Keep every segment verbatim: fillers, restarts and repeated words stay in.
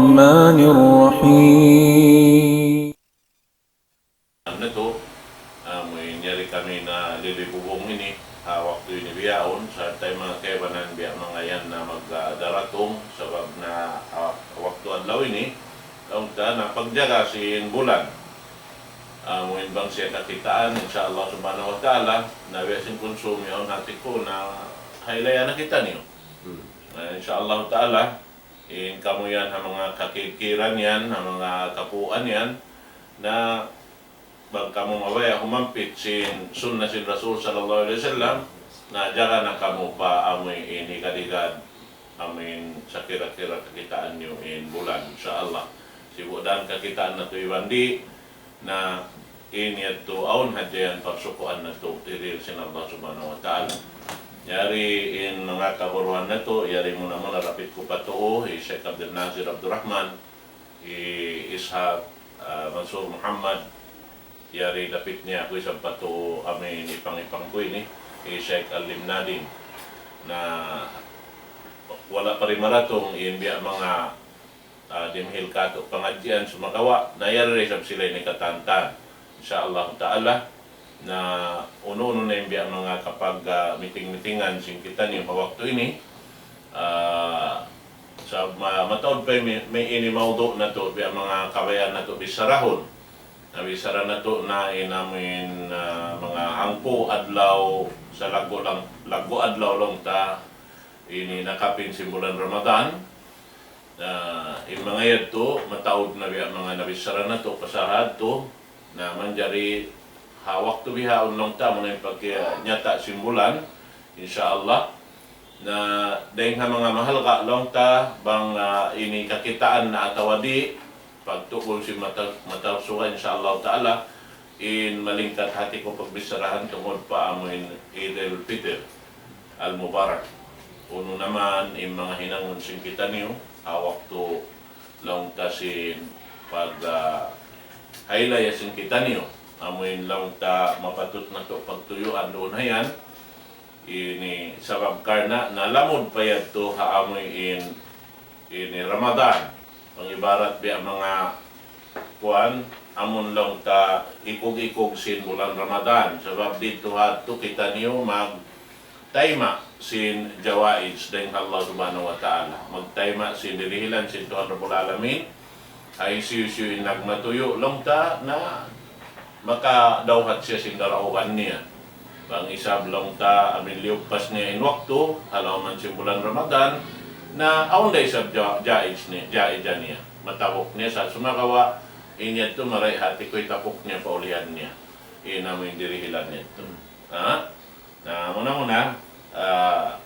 الرحمن الرحيم. Natu', amu in yari kami nalilibubung ini, ha waktu ini bihaun, sarta' in manga kaibanan biya' manga yan na magdaratung, sabab na, ah, waktu adlaw ini, laung ta na pagjaga sin bulan. Amu in bang siya kakitaan, insya Allah subhanahu wa ta'ala, na biya' sin kunsum yaun hati ku na haylaya na kitaniyu. Na insya Allah ta'ala, in kamu yan ha manga kakikiran yan, ha manga kapuan yan, na bang kamu mabaya' humampit sin sunnah sin Rasul sallallahu alayhi wasallam, na jaga na kamu pa amu in higad-higad, amu in sakira-kira kakitaan niyu in bulan, insya Allah. Sibu' da in kakitaan natu' iban di', na in yadtu awn hadja yan pagsukuan natu' dihil sin Allah subhanahu wa ta'ala. Yari in manga kaguruhan natu', yari muna-muna dapit ku pa tuu, hi Sheikh Abdul Nasir Abdul Rahman, hi Ishaq, ah, Mansur Muhammad, yari dapit niya aku isab pa tuu amu in ipang-ipang ku ini, hi Sheikh Alim Nadin. Na wala' pa rin maratung in biya' manga, ah, dimihil katu' pangadjian sumagawa', na yari isab sila ini katantan. Insya Allah ta'ala, na unu-unu na in biya' manga kapag, ah, miting-mitingan sin kitaniyu ha waktu ini, ah, sa ma-, mataud pa in mi-, mi-, ini mawdu' natu', biya' manga kabayaan natu' bisarahun. Na bisara natu' na in amu in, ah, manga hangpu' adlaw sa laggu' lang, laggu' adlaw laung ta, ini nakapin sin bulan Ramadan. Na in manga yadtu, mataud na biya' manga nabisara natu' pasahad tu, na manjari ha waktu bihaun laung ta, amu na in pagkinyata' sin bulan, insya Allah. Na dayng ha manga mahalga' laung ta, bang, ah, ini kakitaan na atawa di', pagtugon sin mata-, mataud suga, insya Allah ta'ala, in malingkat hati ku pagbisarahan tungud pa amu in Eid al-Fitr al-Mubarak. Unu naman in manga hinangun sin kitaniyu, ha waktu laung ta sin pag, ah, haylaya sin kitaniyu, amu in laung ta mapatut natu' pagtuyuan duun ha yan, ini sabab karna' nalamud pa yadtu ha amu in, ini Ramadan. Pangibarat biya' manga kuwan, amun laung ta ikug-ikug sin bulan Ramadan. Sabab didtu ha yadtu kitaniyu magtayma' sin jawaiz dayn ha Allah Subhanahu wa Ta'ala. Magtayma' sin dirihilan sin Tuhan Rabbul Alamin. Ay hisiyu-siyu in nagmatuyu' laung ta na makadawhat siya sin daraugan niya. Bang isab laung ta amin liyuppas niya in waktu, ha lawm sin bulan Ramadan, na awn da isab ja-, jaiz ni-, jaiz niya. Matabuk niya sa sumagawa', in yadtu marayaw hati ku itapuk niya pa ulihan niya. In amu in dirihilan niya yadtu. Ha? Na muna-muna, ah,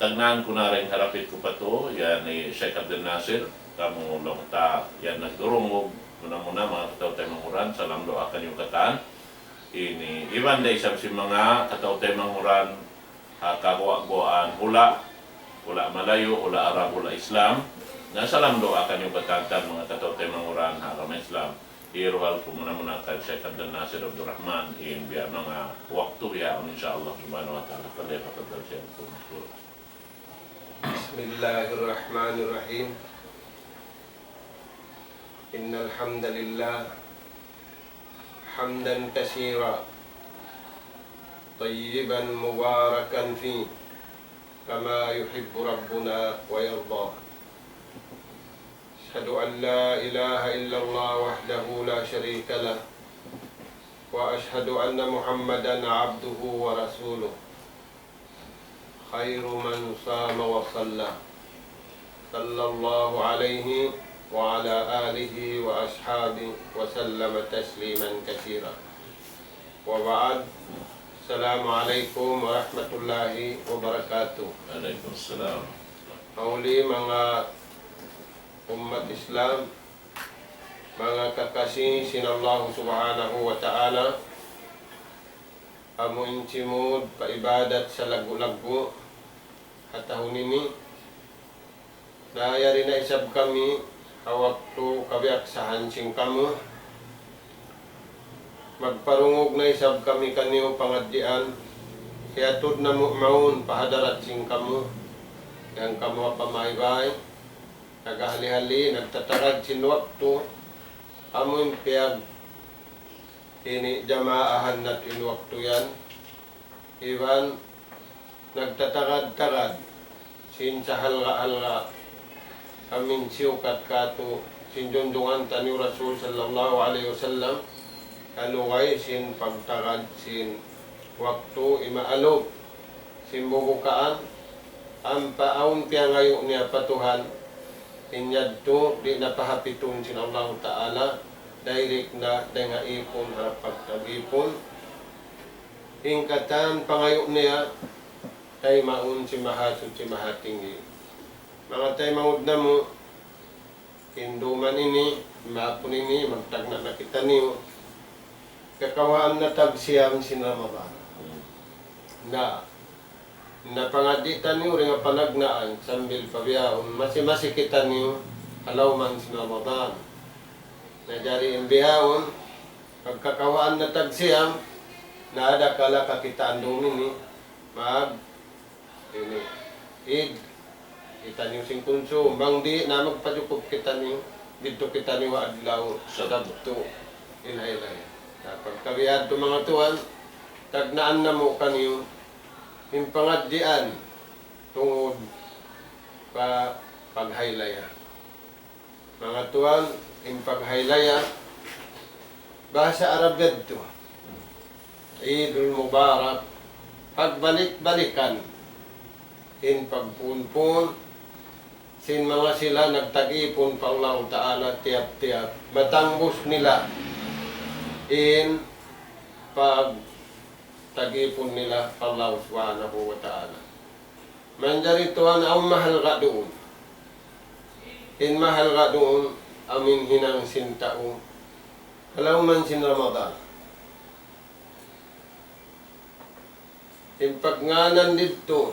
tagnaan ku na dayn ha dapit ku pa tu, yan hi Sheikh Abdul Nasir, kamu laung ta yan nagdurungug, muna-muna manga kataw-taymanghuran, salam duwaa kaniyu katan. Ini, iban da isab sin manga kataw-taymanghuran, ha kaguwa'-guwaan hula', hula' Malayu, hula' Arab, hula' Islam, na salam duwaa kaniyu katan manga kataw-taymanghuran ha agama Islam. Hiruhal ku muna-muna kan Sheikh Abdul Nasir Abdul Rahman, in biya' manga waktu biya' yaun, insya Allah Subhanahu wa Ta'ala. فليتفضل شيخكم مشكورا. بسم الله الرحمن الرحيم. إن الحمد لله حمدا كثيرا طيبا مباركا فيه كما يحب ربنا ويرضى. أشهد أن لا إله إلا الله وحده لا شريك له، وأشهد أن محمدا عبده ورسوله، خير من صام وصلى، صلى الله عليه وعلى آله وأصحابه وسلم تسليما كثيرا. وبعد، السلام عليكم ورحمة الله وبركاته. وعليكم السلام. Mahuli manga ummat Islam, manga kakasi sin Allah Subhanahu wa Ta'ala, amu in simud pa ibadat salaggu'-laggu' ha tahun ini, na yari na isab kami ha waktu kabiyaksahan sin kamu. Magparungug na isab kami kaniyu pangadjian, hiyatud namu' mawn pa hadarat sin kamu, yan kamu ha pamaybay. Naghahali-hali, nagtatagad sin waktu, amun piyag ini jamaahan natu' in waktu yan, iban nagtatagad-tagad sin sahalga'-halga' amun siyukat katu' sin junjungan taniyu Rasul sallallahu alayhi wasallam, ha lugay sin pagtagad sin waktu imaalub sin bubukaan, ampa awn piyangayu' niya pa Tuhan, in yadtu di' na pahapitun sin Allahu Ta'ala, direct na dayn ha ipun, harap pagtag-ipun. In katan pangayu' niya, taymaun sin Mahasuchi Mahatinggi. Manga taymanghud namu', in duman ini, maapun ini, magtagna' na kitaniyu. Kakawhaan na tagsiyam sin Ramadan. Na, napangadji' taniyu dayn ha panagnaan sambil pa bihaun, masi-masi kitaniyu ha lawm sin Ramadan. Na jari in bihaun, pagkakawhaan na tagsiyam, na adakala kakitaan duun ini, mag ini, Eid, kitaniyu sin kunsum, bang di' na magpajukup kitaniyu, didtu kitaniyu ha adlaw Sabtu, in haylaya. Na pagka biya' hadtu manga tuwan, tagnaan namu' kaniyu, in pangadjian, tungud pa paghaylaya. Manga tuwan, in paghaylaya, bahasa Arab yadtu. Eidul Mubarak, pagbalik-balikan in pagpuun-puun sin manga sila nagtag-ipun pa Allahu Ta'ala tiyap-tiyap matangbus nila in pagtag-ipun nila pa Allah Subhanahu wa Ta'ala. Manjari tuwan awn mahalga' duun. In mahalga' duun, amun hinang sin tau ha lawm sin Ramadan. In pagngānan didtu,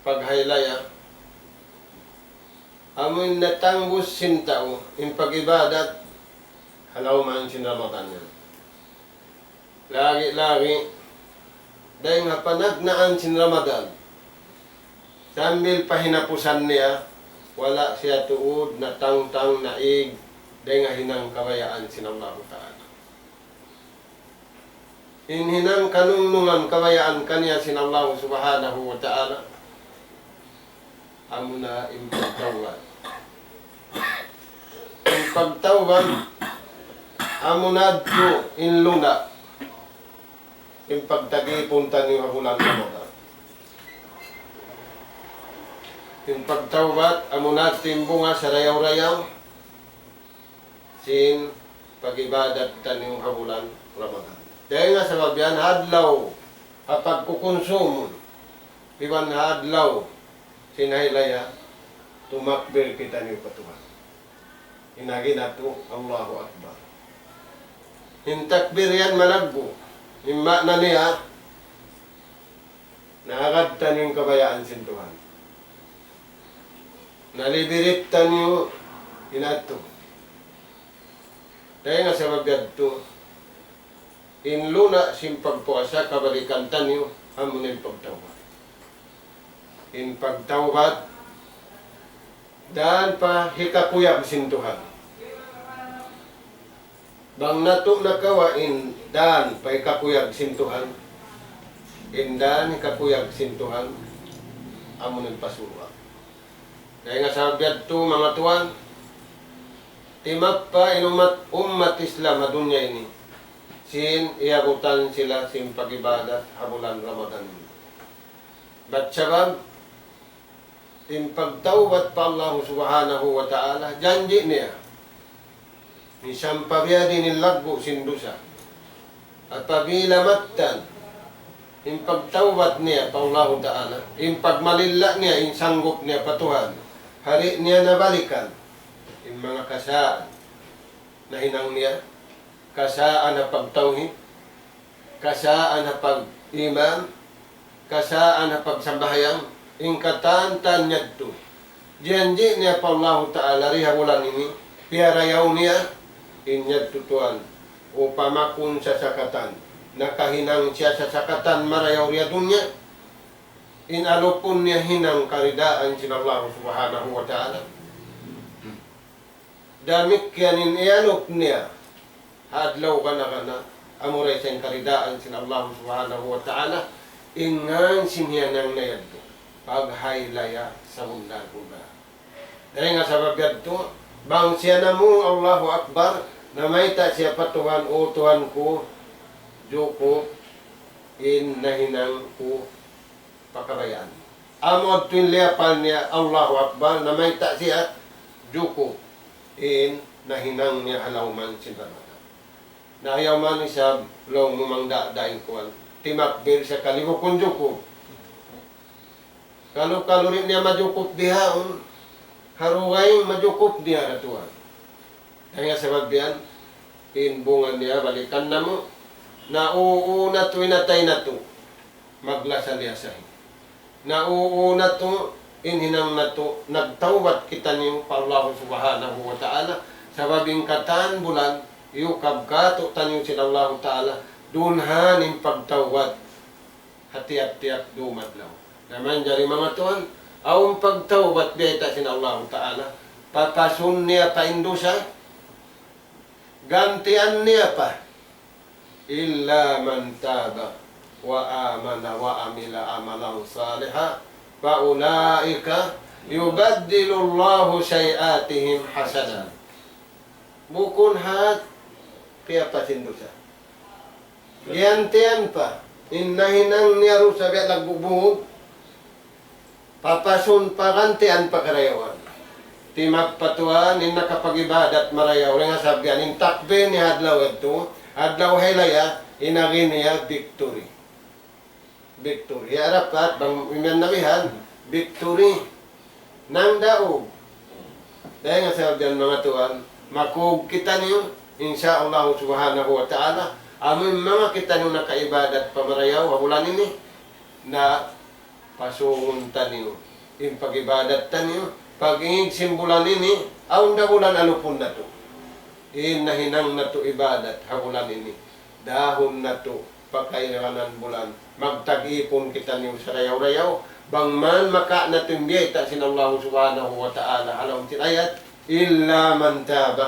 paghaylaya, amun natangbus sin tau, in pag-ibadat, ha lawm sin Ramadan yan. Lagi'-lagi', dayn ha panagnaan sin Ramadan, sambil pa hinapusan niya, wala' siya tuud natangtang naig dayn ha hinang kabayaan sin Allahu Ta'ala. In hinang kanungnungan kabayaan kaniya sin Allahu Subhanahu wa Ta'ala, amuna in pagtawbat. In pagtawbat, amuna yadtu in luna', in pagtag-ipun taniyu ha bulan Ramadan. In pagtawbat, amuna yadtu in bunga sarayaw-rayaw sin pag-ibadat taniyu ha bulan Ramadan. Dayn ha sabab yan ha adlaw ha pagkukunsum, iban ha adlaw sin haylaya, tumakbir kitaniyu pa Tuhan. In agi natu', Allahu Akbar. In takbir yan malaggu'. In maana niya, naagad taniyu in kabayaan sin Tuhan. Nalibirit taniyu in atu. Dayn ha sabab yadtu, in luna' sin pagpuasa kabalikan taniyu, amuna in pagtawbat. In pagtawbat, dān pa hikakuyag sin Tuhan. Bang natu' nakawa' in dān pa hikakuyag sin Tuhan, in dān hikakuyag sin Tuhan, amuna in pa surga'. Dayn ha sabab yadtu, manga tuwan, timappa in ummat, ummat Islam ha dunya ini, sin iyabutan sila sin pag-ibadat ha bulan Ramadan. Bat sabab, in pagtawbat pa Allahu Subhanahu wa Ta'ala, janji' niya. Misan pa biya' diin in laggu' sin dusa. Apabila mattan, in pagtawbat niya pa Allahu Ta'ala, in pagmalilla' niya, in sanggup niya pa Tuhan, ha di' niya nabalikan in manga kasaan nahinang niya, kasaan ha pagtawhid, kasaan ha pag-iman, kasaan ha pagsambahayang, in katan-katan yadtu. Janji' niya pa Allahu Ta'ala di ha bulan ini, piyarayaw niya, in yadtu tuwan. Upama kunu' sasakatan, nakahinang siya sasakatan marayaw di ha dunya, in alupun niya hinang karidaan sin Allah Subhanahu wa Ta'ala. Damikkiyan in iyalup niya ha adlaw kana-kana, amura isab in karidaan sin Allah Subhanahu wa Ta'ala, in ngan sin hiyanang niya yadtu, paghaylaya sabunnal-bunnal. Dayn ha sabab yadtu, bang siya namu' Allahu Akbar, namayta' siya pa Tuhan, "O Tuhan ku, jukup in nahinang ku pa kabayaan." Amu yadtu in liyapal niya, Allahu Akbar, namayta' siya, jukup in nahinang niya ha lawm sin Ramadan. Na ayaw man isab laung mu mangda-, daing kuwan. Timakbir sakali bukun jukup. Kalu-kalu di' niya majukup bihaun, ha dugaing majukup niya da tuwan. Dayn ha sabab yan, in bunga niya balikan namu', na uu natu' in atay natu', maglasa-lasa hi. Na uu natu', in hinang natu', nagtawbat kitaniyu pa Allah Subhanahu wa Ta'ala, sabab in katan bulan, iyukab kātu'niyu sin Allah Ta'ala, dunhan in pagtawbat ha tiyap-tiyap dūm adlaw. Na manjari manga tuwan, awn pagtawbat biyayta' sin Allah Ta'ala, papasun niya pa in dusa, gantian niya pa. إلا من تاب وآمن وعمل عملا صالحا فأولئك يبدل الله سيئاتهم حسنات. Bukun hat piyapas in dusa. Giyantian pa, in nahinang niya dusa biya' nagbugbug, papasun pa, gantian pa karayawan. Timagpatuan, in nakapag-ibadat marayaw, dayn ha sabab yan, in takbir niya adlaw yadtu, adlaw haylaya, in agi niya victory. Victory. Ya Arafat, bang imiyan nabihan, victory. Nangdaug. Dayn ha sabab yan manga tuwan, makug kitaniyu, insya Allah Subhanahu wa Ta'ala, amun manga kitaniyu nakaibadat pa marayaw, ha bulan ini, na pasungun taniyu in pag-ibadat taniyu, pag-ingig sin bulan ini, awn da bulan alupun natu'. In nahinang natu' ibadat ha bulan ini, dahun natu' pa kaibanan bulan, magtag-ipun kitaniyu sarayaw-rayaw, bang man makawa' natu' in biyayta' sin Allah Subhanahu wa Ta'ala ha lawm sin ayat, إلا من تاب.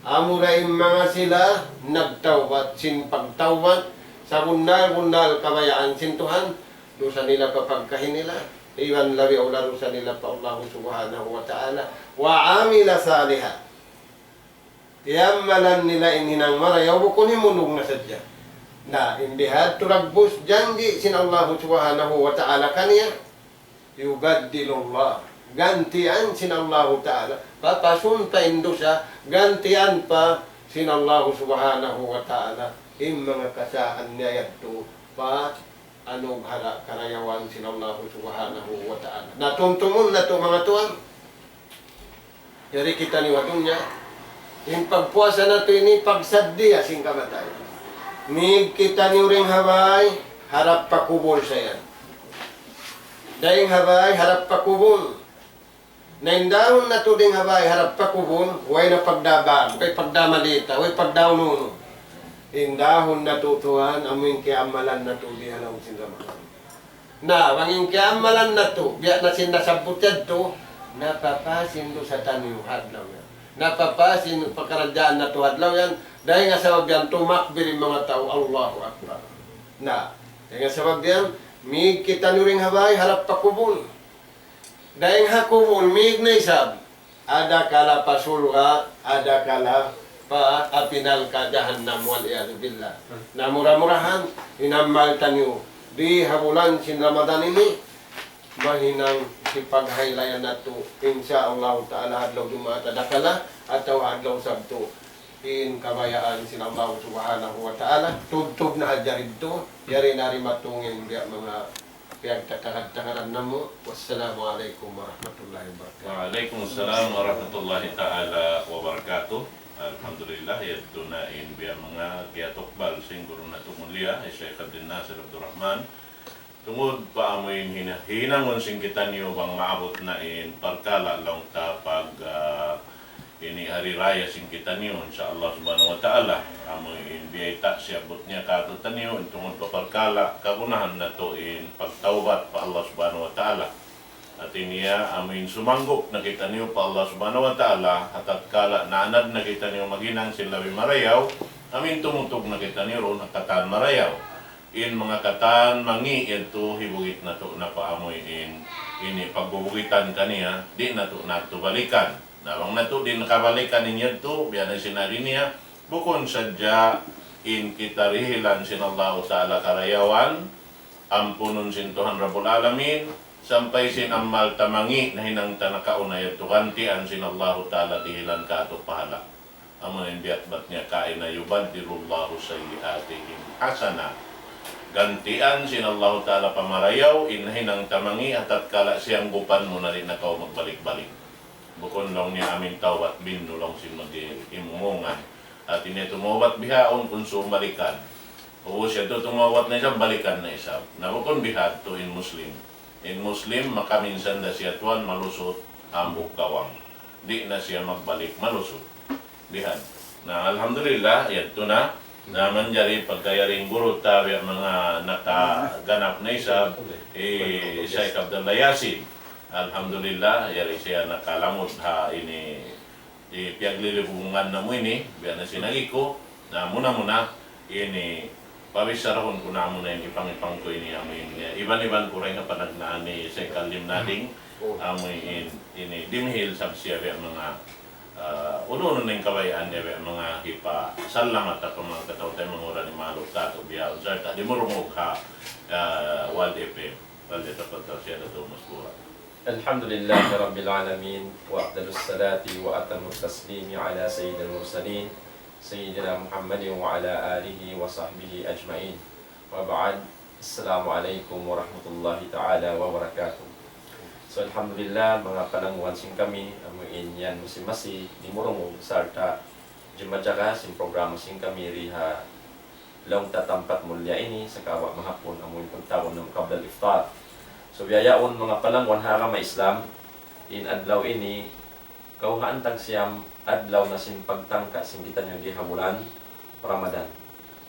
Amura in manga sila nagtawbat, sin pagtawbat, sabunnal-bunnal kabayaan sin Tuhan, dusa nila pa pagkahi nila, iban labi awla dusa nila pa Allah Subhanahu wa Ta'ala, وعمل صالحا. Iyamalan nila in hinang marayaw, bukun himunug na sadja. Na, in bihadtu dagbus janji' sin Allah Subhanahu wa Ta'ala kaniya, يبدل الله. Gantian sin Allahu Ta'ala. Papasun pa in dusa, gantian pa sin Allahu Subhanahu wa Ta'ala in manga kasaan niya yadtu pa anughara karayawan sin Allahu Subhanahu wa Ta'ala. Na tumtumun natu' manga tuwan. Yari kitaniyu ha dunya, in pagpuasa natu' ini pagsaddiya sin kamatay. Mig kitaniyu dayn ha bay, harap pa kubul sa yan. Dayn ha bay, harap pa kubul. Na in dahun natu' dayn ha bay, harap pa kubul, way na pagdabag, way pagdamalita, way pagdaununu. In dahun natu' tuwan, amu in kiyamalan natu' di ha lawm sin Ramadan. Na, bang in kiyamalan natu', biya' na sin nasabbut yadtu, napapas in dusa taniyu ha adlaw yan. Napapas in pakaradjaan natu' ha adlaw yan, dayn ha sabab yan tumakbir in manga tau, Allahu Akbar. Na, dayn ha sabab yan, mig kitaniyu dayn ha bay, harap pa kubul. Dayn ha kubul, mig na isab. Adakala pa surga', adakala pa api narka' jahannam, والعياذ بالله. Na mura-murahan, in amal taniyu di ha bulan sin Ramadan ini, mahinang hipaghaylaya natu', insya Allah Ta'ala, adlaw Jumaat adakala, atawa adlaw Sabtu, in kabayaan sin Allah Subhanahu wa Ta'ala, tubtub na hadja didtu, yari na di' matungin biya' manga piyagtatangad-tangaran namu'. Wassalamu alaykum warahmatullahi wabarakatuh. وعليكم السلام ورحمة الله تعالى وبركاته. Alhamdulillah, yadtu na in biya' manga kiyatukbal sin guru natu' mulia, hi Shaykh Abdul Nasir Abdul Rahman. Tungud pa amu in hina-, hinangun sin kitaniyu bang maabut na in parkala' laung ta pag, ah, ini hari raya sin kitaniyu, insya Allah Subhanahu wa Ta'ala. Amu in biyayta' siyabbut niya kātu'niyu, in tungud pa parkala', kagunahan natu' in pagtawbat pa Allah Subhanahu wa Ta'ala. Hati niya, amuin sumanggup na kitaniyu pa Allah Subhanahu wa Ta'ala, ha tatkala naanad na kitaniyu maghinang sin labi marayaw, amuin tumutug na kitaniyu duun ha katan marayaw. In manga katan mangi' yadtu, hibugit natu' na pa amuin ini pagbubugitan kaniya, di' natu' na yadtu balikan. Na bang natu' di' nakabalikan in yadtu, biya' na sin agi niya, bukun sadja in kita dihilan sin Allahu Ta'ala karayawan, ampunun sin Tuhan Rabbul Alamin, sampay sin amal ta mangi' nahinang ta nakauna yadtu gantian sin Allahu Ta'ala dihilan kātu' pahala. Amu in biya' bat niya kaina, يبدل الله سيئاتهم حسنات. Gantian sin Allahu Ta'ala pa marayaw in nahinang ta mangi' ha tatkala siyanggupan mu na di' na kaw magbalik-balik. Bukun laung niya amuin tawbat binnu laung sin mag-imumungan. Hati niya tumawbat bihaun kunsum balikan. Ubus yadtu tumawbat na isab, balikan na isab. Na bukun bihadtu in Muslim. In Muslim makaminsan da siya tuwan malusut hambuuk kawang. Di' na siya magbalik malusut. Bihadtu. Na alhamdulillah, yadtu na. Na manjari pagka yari in guru ta biya' manga nakaganap na isab, hi Shaykh Abdullah Yasin. Alhamdulillah, yari siya nakalamud ha ini, piyaglilibungan namu' ini, biya' na sin agi ku, na muna-muna, ini, pabisarahun ku na muna in ipang-ipang ku ini, amuin, iban-iban ku dayn ha panagnaan ni Shaykh Alim Nading, amuin, ini, dimihil sab siya biya' manga, ah, unu-unu na in kabayaan niya biya' manga hipasallamat pa manga kataw-taymanghuran imaluk kātu' bihaun, sarta' dimurungug ha, ah, World F M. فليتفضل سيادته مشكورا. الحمد لله رب العالمين، وأفضل الصلاة وأتم التسليم على سيد المرسلين سيدنا محمد وعلى آله وصحبه أجمعين. وبعد، السلام عليكم ورحمة الله تعالى وبركاته. So, alhamdulillah, manga palangwan sin kami, amuin yan masi-masi dimurungug sarta' jimajaka sin programa sin kami di ha laung ta tampat mulliya ini, sagawa' mahapun amuin pagtawagun namu' qabla al-iftar. So, biya' yaun manga palangwan ha agama Islam, in adlaw ini, kawhaan tagsiyam adlaw na sin pagtangka sin kitaniyu di ha bulan Ramadan.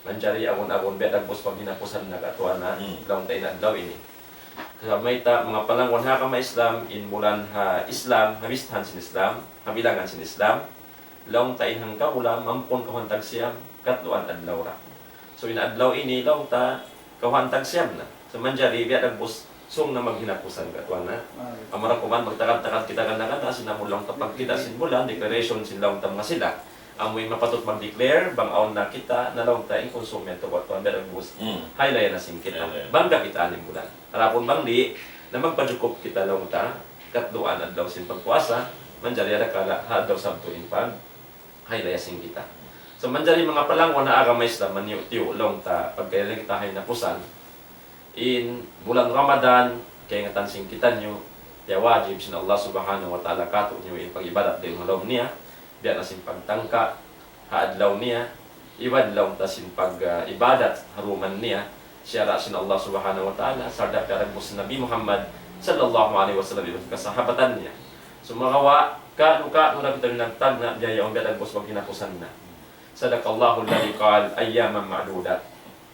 Manjari agun-agun biya' dagbus paghinapusan na katuan na, laung ta in adlaw ini. Sa' mayta' manga palangwan ha agama Islam, in bulan ha Islam, ha bistahan sin Islam, ha bilangan sin Islam, laung ta in hangka bulan, mampun kawhaan tagsiyam, katluan adlaw ra. So, in adlaw ini, laung ta, kawhaan tagsiyam na. So, manjari, biya' dagbus, sung na maghinapusan katuan na. Amura kuman, magtakad-takad kita ganda-ganda, sin amun laung ta pagkita' sin bulan, declaration sin laung ta manga sila. Amu in mapatut mag-declare, bang awn na kita, na laung ta, in kunsum yadtu katuan, biya' dagbus. Haylaya na sin kita. Bang kakitaan in bulan. Adapun bang di', na magpajukup kita laung ta, katluan adlaw sin pagpuasa, manjari adakala' ha adlaw Sabtu in paghaylaya sin kita. So, manjari manga palangwan ha agama Islam, maniyu'-tiyu' laung ta, pagka yari kita ha hinapusan, in bulan Ramadan, kaingatan sin kitaniyu, ya wajib sin Allah Subhanahu wa Ta'ala kātu'niyu in pag-ibadat dayn ha lawm niya, biya' na sin pagtangka, ha adlaw niya, iban laung ta sin pag, ah, ibadat ha dum niya, siyara' sin Allah Subhanahu wa Ta'ala, sarta' piyaragmus sin Nabi Muhammad sallallahu alayhi wasallam iban kasahabatan niya. Sumagawa', ka'nu-ka'nu na kita nagtagna', biya' yaun biya' dagbus paghinapusan na. صدق الله الذي قال أياما معدودات.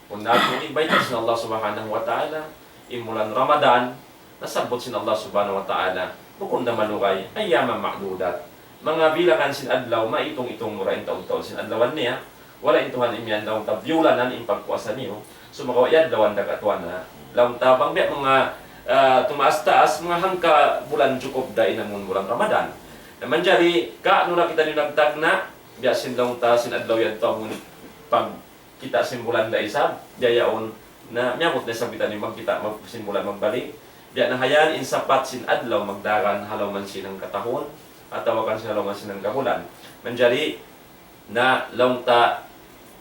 Pun natu' in bayta' sin Allah Subhanahu wa Ta'ala, in bulan Ramadan, nasabbut sin Allah Subhanahu wa Ta'ala, bukun da malugay, أياما معدودات. Manga bilangan sin adlaw, maitung-itung mu ra in taud-taud sin adlawan niya, wala' in Tuhan imiyan laung ta biyulanan in pagpuasa niyu, sumagawa' iyadlawan da katuan na, laung ta bang biya' manga, ah, tumaas-taas, manga hangka bulan jukup da in amun bulan Ramadan. Na manjari, ka'nu na kitaniyu nagtagna', biya' sin laung ta sin adlaw yadtu amun pag kita' sin bulan da isab, biya' yaun, na miyabut na isab kitaniyu magkita' mag-, sin bulan magbalik. Biya' na ha yan, in sapat sin adlaw magdaran ha lawm sin hangka tahun, atawa kan sin ha lawm sin hangka bulan. Manjari, na laung ta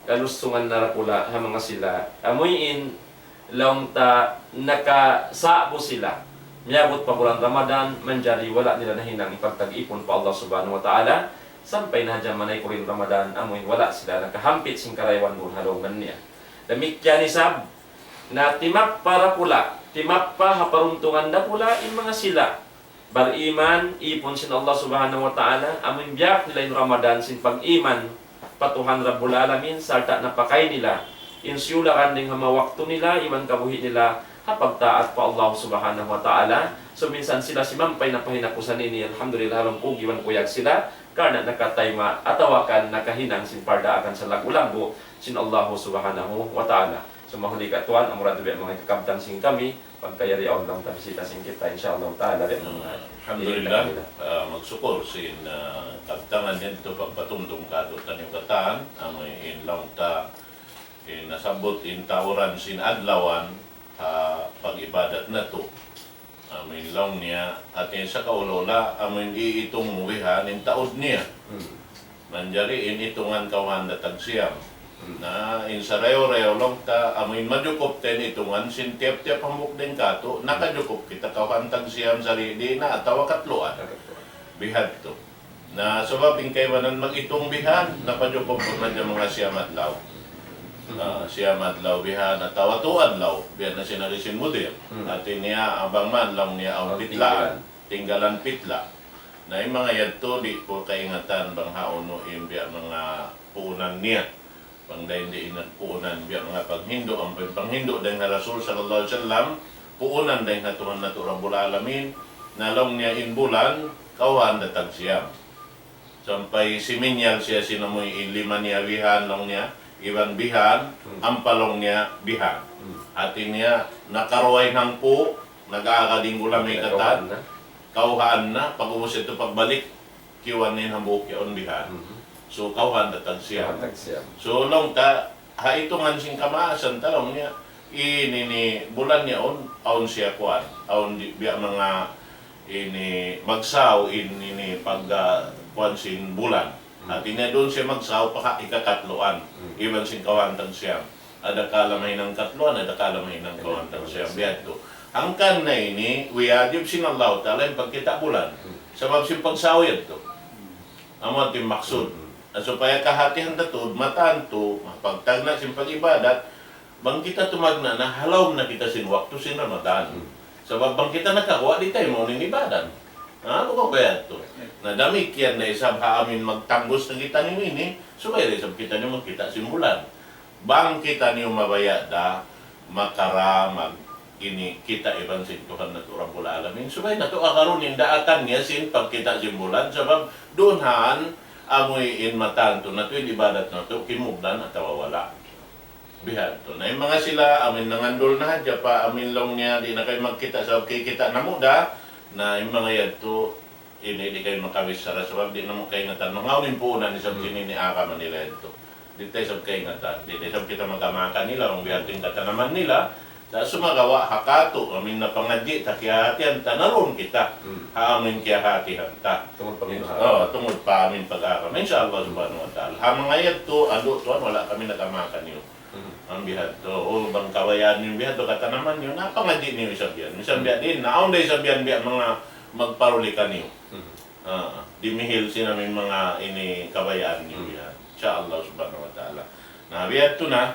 kalusungan na dakula' ha manga sila. Amuin, laung ta nakasa'bu sila. Miyabut pa bulan Ramadan, manjari wala' nila nahinang ipagtag-ipun pa Allah Subhanahu wa Ta'ala, sampay na ha jaman naykurin Ramadan, amuin wala' sila nakahampit sin karayawan duun ha lawm niya. Damikkiyan isab, na timappa dakula', timappa ha paruntungan dakula', in manga sila bariman, ipun sin Allah Subhanahu wa Ta'ala, amuin biyak nila in Ramadan sin pag-iman pa Tuhan Rabbul Alamin, sarta' napakay nila in siyulakan dayn ha manga waktu nila, iban kabuhi' nila, ha pagtaat pa Allah Subhanahu wa Ta'ala. So, minsan sila simampay na pa hinapusan ini, alhamdulillah, laung ku, giwan kuyag sila, karna' nakatayma' atawa kan nakahinang sin pardaakan sa laggu'-laggu' sin Allah Subhanahu wa Ta'ala. So, mahuli ka tuwan, amura tuud biya' manga hikakabtang sin kami, pagka yari awn laung ta bisita sin kita, insya Allah Ta'ala, biya' manga Alhamdulillah, hikakabtang nila. Ah, magsukul sin, ah, kabtangan yadtu pagpatumtum kātu'niyu katan, amu in laung ta, in nasabbut in tauran sin adlawan, ha pag-ibadat natu'. Amu in laung niya, hāti niya sa kaula-ula, amu in iitung mu bihan in taud niya. Hmm. Manjari in itungan kawhaan da tagsiyam. Hmm. Na in sarayaw-rayaw laung ta, amu in majukup ta in itungan sin tiyap-tiyap hambuuk dayn kātu', nakajukup kita kawhaan tagsiyam sari di' na atawa katluan. Katluan. Bihadtu. Na sabab in kaibanan mag-itung bihan, napajukup na hadja manga siyam adlaw. Ah, siyam adlaw bihan, atawa tū adlaw, biya' na sin ari sin mudir. Hmm. Hāti niya, bang man laung niya awn pitlaan, tinggalan pitla'. Na in manga yadtu, di' ku kaingatan bang hawnu in biya' manga puunan niya. Bang dayn di' in nagpuunan, biya' manga paghindu', ampa in paghindu' dayn ha Rasul sallallahu alayhi wasallam, puunan dayn ha Tuhan natu' Rabbul Alamin, na laung niya in bulan, kawhaan da tagsiyam. Sampay siminyal siya sin amu in lima niya bihan, laung niya, iban bihan, hmm, ampa laung niya bihan. Hmm. Hāti niya, nakaruwa in hangpu', nag-aaga dinggulam katan, kawhaan na, pag-ubus yadtu pagbalik, kiyuwan niya in hambuuk yaun bihan. Mhm. So, kawhaan da tagsiyam. Kawhaan tagsiyam. So, laung ta, ha itungan sin kamaasan ta laung niya, in ini bulan yaun, awn siya kuwan, awn di', biya' manga ini magsaw in ini pag, ah, kuwan sin bulan. Hmm. Hāti niya duun siya magsaw pa ha ikakatluan, hmm, iban sin kawhaan tagsiyam. Adakala mahinang katluan, adakala mahinang kawhaan tagsiyam. Biya' yadtu. Hangkan na ini, wiyajib sin Allah Ta'ala in pagkita' bulan. Hmm. Sabab sin pagsaw yadtu. Amu in maksud. Hmm. Na supaya kahātihan ta tuud, matantu, pagtagna' sin pag-ibadat, bang kita tumagna' na, ha lawm na kita sin waktu sin Ramadan. Hmm. Sabab bang kita nakaguwa', di' ta maunu in ibadat. Ha, bukun ba yadtu? Na damikkiyan da isab ha amin magtangbus na kitaniyu ini, subay da isab kitaniyu magkita' sin bulan. Bang kitaniyu mabaya' da, makaramag ini kita iban sin Tuhan natu' Rabbul Alamin. Subay natu' agarun in daakan niya sin pagkita' sin bulan, sabab duun han amu in matantu natu' in ibadat natu', kimugdan atawa wala'. Bihadtu. Na in manga sila, amu in nangandul na hadja pa, amu in laung niya, di' na kayu magkita' sabab kikita' namu' da, na in manga yadtu, ini di' kayu makabichara, sabab di' namu' kaingatan. Manga unu in puunan isab, hmm, sin ini agama nila yadtu. Di' ta isab kaingatan. Di' na isab kita mag-ama kanila, bang biya' ha yan in katanaman nila. Sa' sumagawa' ha katu', amu in napangadji' ta, kiyahatihan ta, naruun kita. Hmm. Ha amu in kiyahatihan ta. Tungud pa amu in, oh, tungud pa amu in pag-agama. Insya Allah subhanahu wa ta'ala. Ha manga yadtu, andu' tuwan, wala' kami nag-ama kaniyu. Mhm. Amu in bihadtu, o bang kabayaan niyu bihadtu, katanaman niyu, na pangadji' niyu isab yan. Misan, mhm, biya' diin, na awn da isab yan biya' manga magparuli kaniyu. Mhm. Ah, dimihil sin amu in manga ini kabayaan niyu, mhm, yan. Insya Allah subhanahu wa ta'ala. Na, bihadtu na,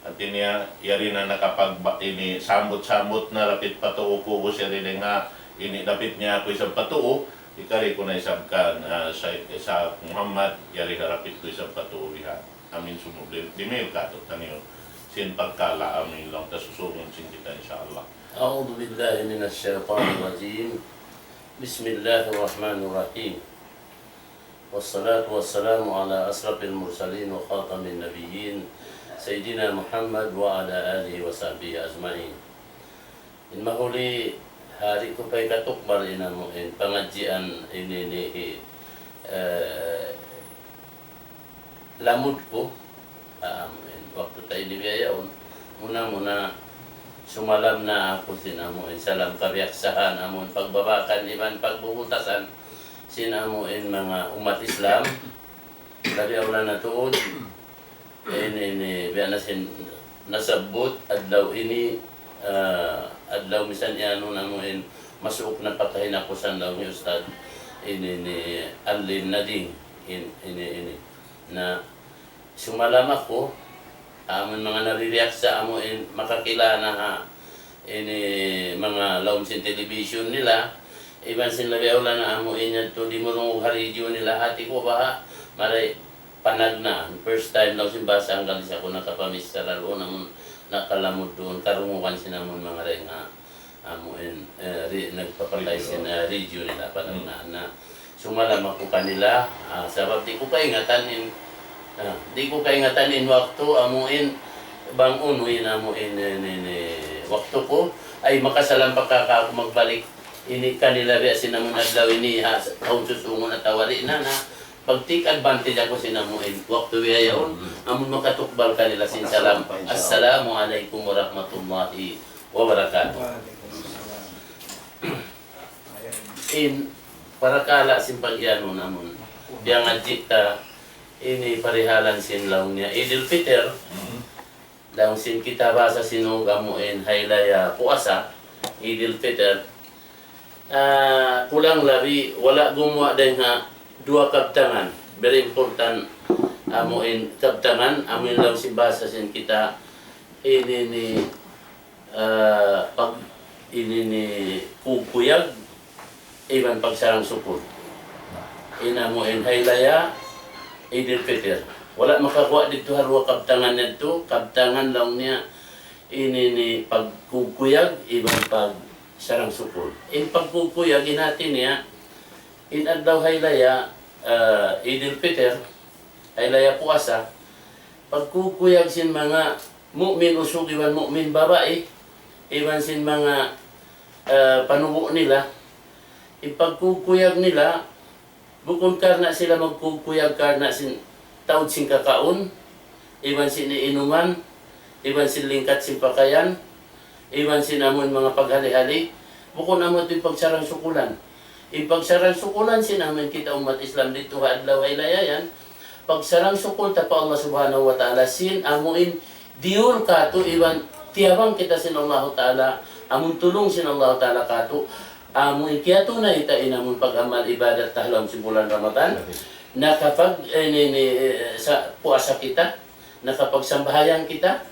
hati niya, yari na nakapag-, ini, sambut-sambut na, dapit pa tuu ku, ubus yari dayn ha, ini, dapit niya aku isab pa tuu, ikari ku na isab kan, ah, Shaykh Ishaq Muhammad, yari ha dapit ku isab pa tuu bihan. Amu in sumud, di-, dimihil kātu'niyu sin parkala', amu in laung ta susungun sin kita, insya Allah. أعوذ بالله من الشيطان الرجيم. بسم الله الرحمن الرحيم. والصلاة والسلام على أشرف المرسلين وخاتم النبيين سيدنا محمد وعلى آله وصحبه أجمعين. In mahuli, ha di' ku pa hikatukbal in amu in pangadjian ini, ini, eh, lamud ku, amu in waktu ta ini biya' yaun, muna-muna sumalam na aku sin amu in salam kabiyaksahan, amu in pagbabakan iban pagbubutasan sin amu in manga ummat Islam, labi awla na tuud, ini, ini, biya' na sin nasabbut adlaw ini, ah, adlaw misan iyanu namu' in masuuk na pa kahinapusan laung hi Ustad, ini, ini, Alin Nading, in-, ini, ini. Na, sumalam aku, amu in manga naririyaksa amu in makakila na ha, ini manga lawm sin television nila, iban sin labi awla na amu in yadtu dimurungug ha radio nila, hati ku baha', maray panagnaan. First time laung sin bahasa Anggalis aku nakapamichara duun, amun nakalamud duun, karungugan sin amun manga dayn ha, amu in, eh, ri-, nagpapatay sin, eh, region nila, panagnaan na. Sumalam aku kanila, ah, sabab di' ku kaingatan in, ah, di' ku kaingatan in waktu, amu in, bang unu in, amu in, in, in, in, waktu ku, ay makasalam pa ka, ka aku magbalik. Ini kanila biya' sin amun adlaw ini, ha, sa-, tahun susungun atawa di' na, na, pag-take advantage aku sin amu in waktu biya' yaun, amun makatukbal kanila sin salam. Assalamu alaykum warahmatullahi wabarakatuh. In parakala' sin pag-iyanun amun piyangadji' ta ini parihalan sin laung niya Idil Fitr. Laung sin kita bahasa Sinug amu in haylaya puasa, Idil Fitr. Ah, kulang labi, wala' gumuwa' dayn ha duwa kabtangan. Very important, amu in kabtangan, amu in laung sin bahasa sin kita, ini ni, ah, pag, ini ni kukuyag, iban pagsarang-sukul. In amu in haylaya, Idil Fitr. Wala' makaguwa' didtu ha duwa kabtangan yadtu, kabtangan laung niya, ini ni pagkukuyag, iban pagsarang-sukul. In pagkukuyag, in hati niya, in adlaw haylaya, ah, Idil Fitr, haylaya puasa, pagkukuyag sin manga mu'min usug iban mu'min babai, iban sin manga, ah, panubu' nila, in pagkukuyag nila, bukun karna' sila magkukuyag karna' sin taud sin kakaun, iban sin iinuman, iban sin lingkat sin pakayan, iban sin amun manga paghali-hali, bukun amu yadtu in pagsarang-sukulan. In pagsarang-sukulan sin amun kita ummat Islam didtu ha adlaw haylaya yan, pagsarang-sukul ta pa Allah Subhanahu wa Ta'ala sin amu in diyul katu' iban tiyabang kita sin Allahu Ta'ala, amun tulung sin Allahu Ta'ala katu', amu in kiyatunay ta in amun pag-amal ibadat ta ha lawm sin bulan Ramadan, nakapag, eh, ni, ni, eh, sa, puasa kita, nakapagsambahayang kita,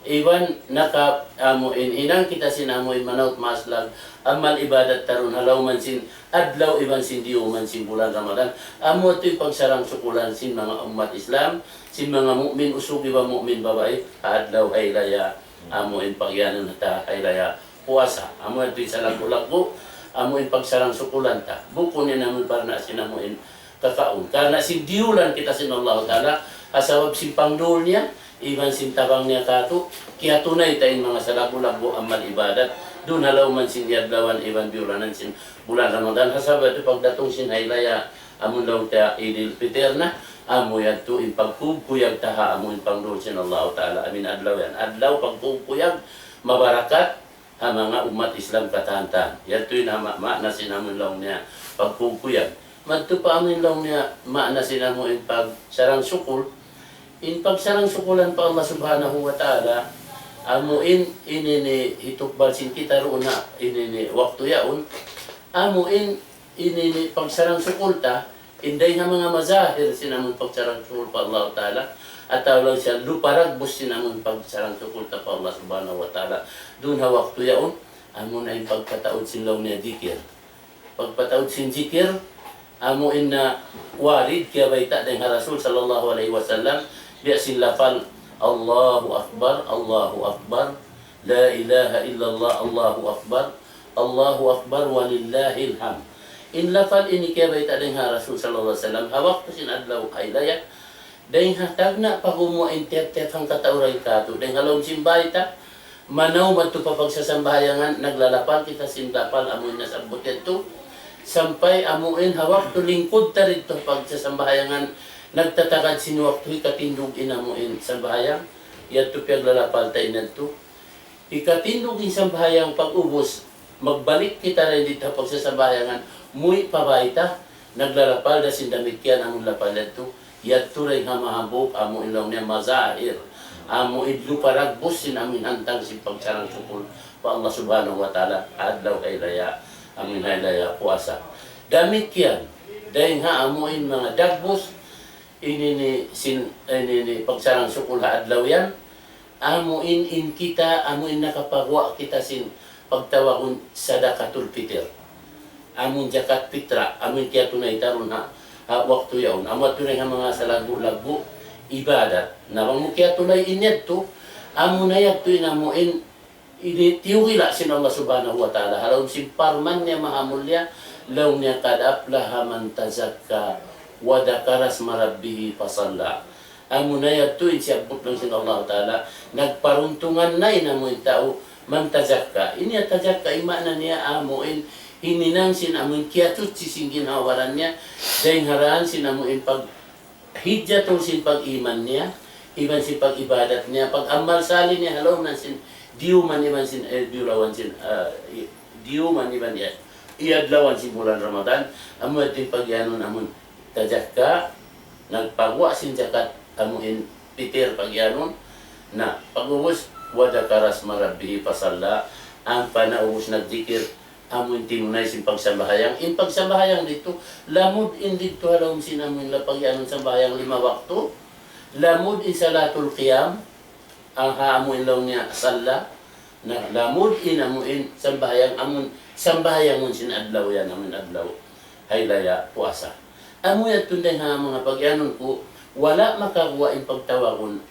iban naka, amu in hinang kita sin amu in manaut maslag, amal ibadat ta duun ha lawm sin adlaw iban sin diyuman sin bulan Ramadan. Amu yadtu in pagsarang-sukulan sin manga ummat Islam, sin manga mu'min usug iban mu'min babai, ha adlaw haylaya, amu in pag-iyanun ta haylaya puasa. Amu yadtu in salaggu'-laggu', amu in pagsarang-sukulan ta. Bukun in amu in karna' sin amu in kakaun. Karna' sin diyulan kita sin Allahu Ta'ala, ha sabab sin pangdul niya, iban sin tabang niya katu', kiyatunay ta in manga salaggu'-laggu' amal ibadat, duun ha lawm sin adlawan iban biyulanan sin bulan Ramadan, ha sabab yadtu pagdatung sin haylaya, amun laung ta Idil Fitr na, amu yadtu in pagkukuyag ta ha amu in pangdul sin Allahu Ta'ala, amu in adlaw yan. Adlaw pagkukuyag, mabarakat, ha manga ummat Islam katan-katan. Yadtu in ma-, maana sin amu in laung niya pagkukuyag. Madtu pa amu in laung niya maana sin amu in pagsarang-sukul. In pagsarang-sukulan pa Allah Subhanahu wa Ta'ala, amu in ini ni hitukbal sin kita duun ha ini ni waktu yaun. Amu in ini ni pagsarang-sukul ta, in dayng ha manga mazahir sin amun pagsarang-sukul pa Allah Ta'ala, atawa laung siya lupa dagbus sin amun pagsarang-sukul ta pa Allah Subhanahu wa Ta'ala. Duun ha waktu yaun, amu na in pagpataud sin laung niya jikir. Pagpataud sin jikir, amu in na warid kiyabayta' dayng ha Rasul sallallahu alayhi wasallam, biya' sin lapal, Allahu Akbar, Allahu Akbar, la ilaha illallah, Allahu Akbar, Allahu Akbar, walillahil hamd. In lapal ini kiyabayta' dayng ha Rasul sallallahu alayhi wasallam, ha waktu sin adlaw haylaya, dayng ha tagna' pa gumuwa' in tiyap-tiyap hangkatau dayn katu', dayng ha lawm sin bāy ta, manaw madtu pa pagsasambahayangan, naglalapal kita sin lapal amu in nasabbut yadtu. Sampay amu in ha waktu lingkud ta didtu pagsasambahayangan, nagtatagad sin waktu hikatindug in amu in sambahayang, yadtu piyaglalapal ta in yadtu. Hikatindug in sambahayang pag-ubus, magbalik kita dayn didtu ha pagsasambahayangan, muwi' pa bāy ta, naglalapal da sin damikkiyan amun lapal yadtu, yadtu dayn ha mahambuuk, amu in laung niya mazahir, amu in lupa dagbus sin amu in hantang sin pagsarang-sukul pa Allah Subhanahu wa Ta'ala, adlaw haylaya, amu in haylaya puasa. Damikkiyan, dayn ha amu in manga dagbus, ini ni sin, ini ni pagsarang-sukul ha adlaw yan, amu in, in kita, amu in nakapaguwa' kita sin pagtawagun sadakatul fitr. Amu in jakat pitra, amu in kiyatunay ta duun ha, ha waktu yaun. Amu yadtu dayn ha manga salaggu'-laggu' ibadat. Na bang mu kiyatunay in yadtu, Amuna yadtu in amu in ini tiyukila' sin Allah Subhanahu wa Ta'ala. Ha lawm sin parman niya maha mulia, laung niya, قد أفلح من تزكى وذكر اسم ربه فصلى. Amuna yadtu in siyabbut laung sin Allah Ta'ala, nagparuntungan na in amu in tau, من تزكى. Ini ya tazakka, in maana niya amu in hininang sin amu in kiyasuchi sin ginhawa-baran niya, dayn ha dān sin amu in pag hijjatun sin pag-iman niya, iban sin pag-ibadat niya, pag-amal salih niya, ha lawm na sin diyuman iban sin, eh, diyulawan sin, ah, i-, diyuman iban iya-, iyadlawan sin bulan Ramadan, amu yadtu in pagiyanun amun tazakka, nagpaguwa' sin jakat, amu in pitir pagiyanun, na, pag'ubus, وذكر اسم ربه فصلى, ampa na ubus nagdikir, amu in tinunay sin pagsambahayang. In pagsambahayang didtu, lamud in didtu ha lawm sin amu in lapag iyanun sambahayang lima waktu, lamud in salatul qiyam, ah, ha amu in laung niya salla, na lamud in amu in sambahayang, amun sambahayangun sin adlaw yan, amu in adlaw haylaya puasa. Amu yadtu dayn ha manga pagiyanun ku, wala' makaguwa' in pagtawagun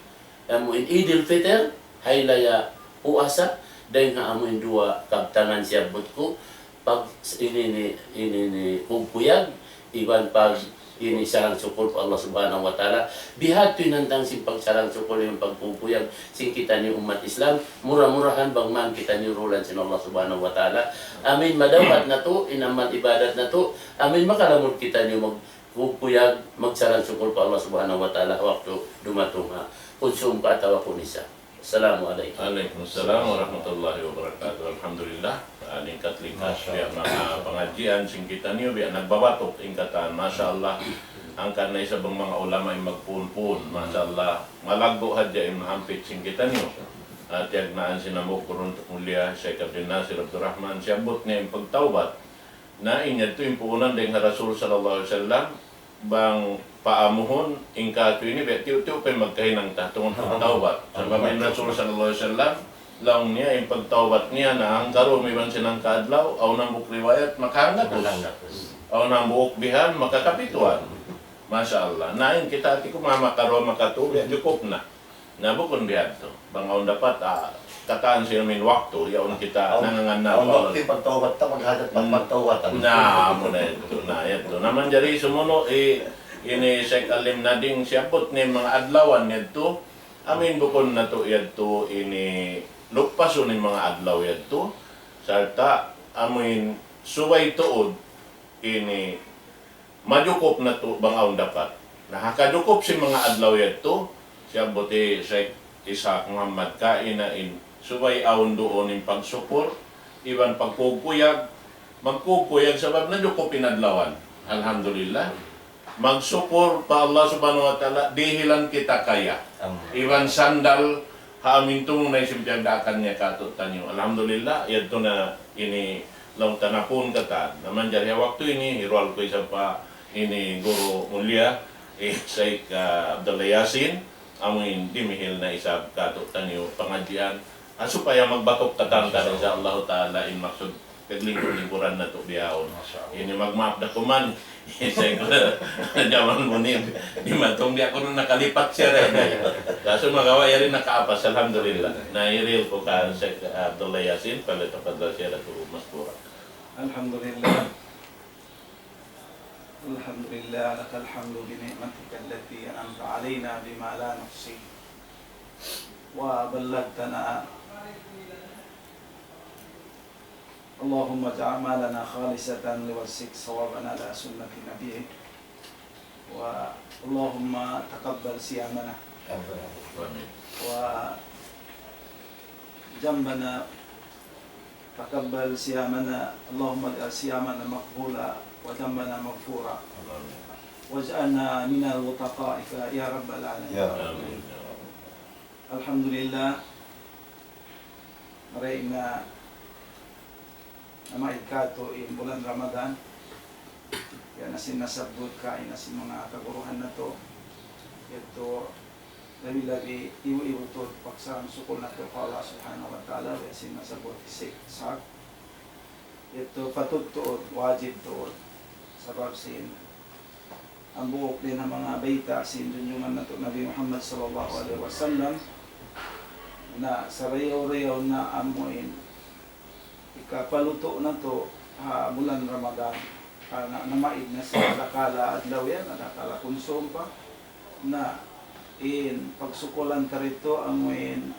amu in Idil Fitr, haylaya puasa, dayn ha amu in duwa kabtangan siyabbut ku, pag ini ni, ini ni kugkuyag, iban pag ini sarang sukul pa Allah Subhanahu wa Ta'ala. Bihadtu in hantang sin pagsarang sukul iban pagkugkuyag sin kitaniyu ummat Islam, mura-murahan bang man kitaniyu dulan sin Allah Subhanahu wa Ta'ala. Amin madawhat natu', in amal ibadat natu', amin makalamud kitaniyu mag- kugkuyag, magsarang sukul pa Allah Subhanahu wa Ta'ala waktu dumatung ha kunsum ka atawa kunisa. Assalamu alaykum. Alaykum assalam warahmatullahi wabarakatuh. Alhamdulillah. Ah, lingkat-lingkat biya' manga pangadjian sin kitaniyu, biya' nagbabatuk in katan. Masha Allah. Hangkan na isab bang manga ulama in magpuun-puun. Masha Allah. Malaggu' hadja in mahampit sin kitaniyu. Ah, tiyagnaan sin hambuuk guru mulia, Shaykh Abdul Nasir Abdul Rahman, siyabbut niya in pagtawbat. Na in yadtu in puunan dayn ha Rasul sallallahu alayhi wasallam, bang paamuhun, in katu' ini, biya' tiyu'-tiyu' pa in magkahinang ta, tungud pagtawbat. Sabab in Rasul sallallahu alayhi wasallam, laung niya, in pagtawbat niya, na hangkarum iban sin hangkaadlaw, awn hambuuk riwayat, makahanggatus. Awn hambuuk bihan, makakapituan. Masha Allah. Na in kita, ati ku, mama karuwa, makatu, biya' jukup na. Na bukun bihadtu. Bang awn dapat, ah, katan sin amin waktu, yaun kita nangangan na awn waktu pagtawbat ta, maghajat pa pagtawbat ta. Na, amu na yadtu, na yadtu. Na manjari sumunu', i-, ini Shaykh Alim Nading siyabbut niya in manga adlawan yadtu. Amin bukun natu' yadtu ini lupasun in manga adlaw yadtu. Sarta' amin subay tuud ini majukup natu' bang awn dapat. Na, ha kajukup sin manga adlaw yadtu, siyabbut hi Shaykh Ishaq Muhammad kaina in subay awn duun in pagsukur, iban pagkugkuyag, magkugkuyag sabab najukup in adlawan. Alhamdulillah. Magsukur pa Allah Subhanahu wa Ta'ala, dihilan kita kaya. Amin. Iban sandal, ha amin tungnay sin piyagdaakan niya katu'taniyu. Alhamdulillah, yadtu na ini laung ta na puun katan. Na manjari ha waktu ini, hiruwal ku isab pa ini guru mulia, eh, Shaykh, ah, Abdullah Yasin, amu in dimihil na isab katu'taniyu pangadjian. Ah, supaya magbatuk katan ta, insha Allah Ta'ala, in maksud kaglingkur-lingkuran natu' bihaun. Masha Allah. Ini magmaap da kuman. Siyempre, jaman mu ini, di' matung di' aku nakalipat siya rin. Kasu magawa' yari nakaapas, alhamdulillah. Na hirihil ku kan Shaykh Abdullah Yasin, فليتفضل سيادته مشكورا. الحمد لله. الحمد لله، لك الحمد بنعمتك التي أنعمت علينا بما لا نحصي. وبلغتنا اللهم اجعل أعمالنا خالصة لوجهك صوابا على سنة نبيك. و اللهم تقبل صيامنا. آمين. وذنبنا تقبل صيامنا. اللهم اجعل صيامنا مقبولا وذنبنا مغفورا. آمين. واجعلنا من عتقائك يا رب العالمين. يا رب. آمين. الحمد لله. Marayaw na mamaid katu' in bulan Ramadan. Yan na sin nasabbut kaina sin manga kaguruhan natu'. Yadtu labi-labi ibu-ibu tuud pagsarang sukul natu' pa Allah Subhanahu wa Ta'ala, yan sin nasabbut hi Shaykh Ishaq. Yadtu patut tuud, wajib tuud. Sabab sin hambuuk dayn ha manga bayta' sin junjungan natu' Nabi Muhammad sallallahu alayhi wasallam, Na sarayaw-rayaw na amuin ikapalutu' natu' ha bulan Ramadan. Karna' namaid na sin adakala adlaw yan, adakala kunsum pa. Na in pagsukulan ta ritu amuin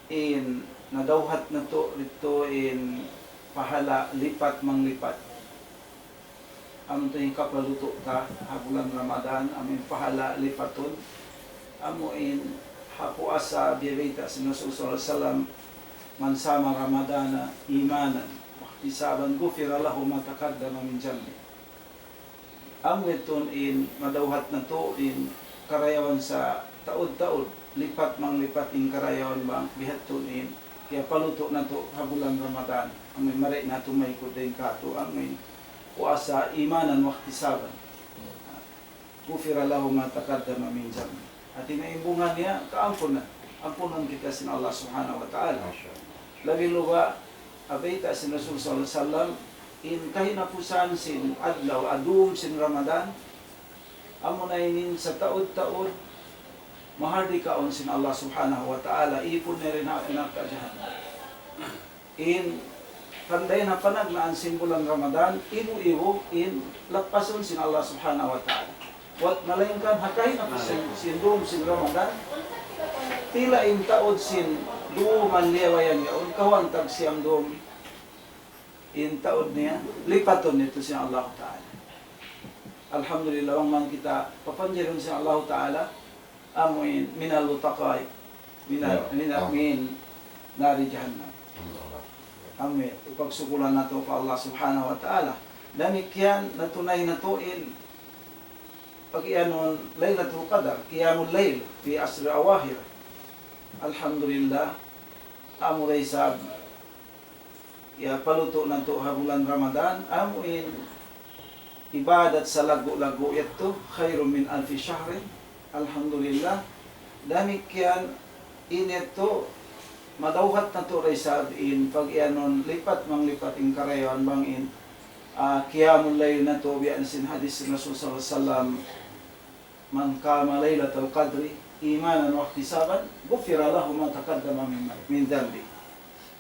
in nadawhat natu' ritu in pahala' lipat manglipat. Amu in kapalutu' ta ha bulan Ramadan, amu in pahala' lipatun, amu in ha puasa biya' bayta' sin Rasul sallallahu alayhi wasallam, من صام رمضان إيمانا واحتسابا غفر له ما تقدم من ذنبه. Amu yadtu in madawhat natu' in karayawan sataud-taud, lipat manglipat in karayawan bang biya' hadtu in kiyapalutu' natu' ha bulan Ramadan. Amu in mari natu' maykud dayn kātu', amu in puasa إيمانا واحتسابا. غفر له ما تقدم من ذنبه. Hāti niya in bunga niya, kaampunan. Ampunun kita sin Allah Subhanahu wa Ta'ala. Labi luba, bayta' sin Rasul sallallahu alayhi wasallam, in kahinapusan sin adlaw, adum sin Ramadan, amuna ini sataud-taud, mahardikaun sin Allah Subhanahu wa Ta'ala, ipun niya dayn ha narka' jahannam. In tandayn ha panagnaan sin bulan Ramadan, ibu-ibu in lappasun sin Allah Subhanahu wa Ta'ala. Buwat malaingkan ha kahinapusan sin dum sin Ramadan, tila in taud sin duman liyabayan yaun, kawhaan tag siyam dum in taud niya, lipatun niya yadtu sin Allah Ta'ala. Alhamdulillah, bang man kita papanjirun sin Allah Ta'ala, amu in من العتقاء من، من، من نار جهنم. Amu in pagsukulan natu' pa Allah Subhanahu wa Ta'ala. Damikkiyan natunay natu' in pag-iyanun Laylatul Qadr, قيام الليل في عشر الأواخر. Alhamdulillah, amu da isab kiyapalutu' natu' ha bulan Ramadan, amu in ibadat salaggu'-laggu' yadtu, خير من ألف شهر. Alhamdulillah. Damikkiyan in yadtu, madawhat natu' da isab in pag-iyanun lipat manglipat in karayawan bang in, ah, qiyamul layl natu' biya' na sin hadith sin Rasul sallallahu alayhi wasallam, من قام ليلة القدر إيمانا واحتسابا غفر له ما تقدم من، من ذنبه.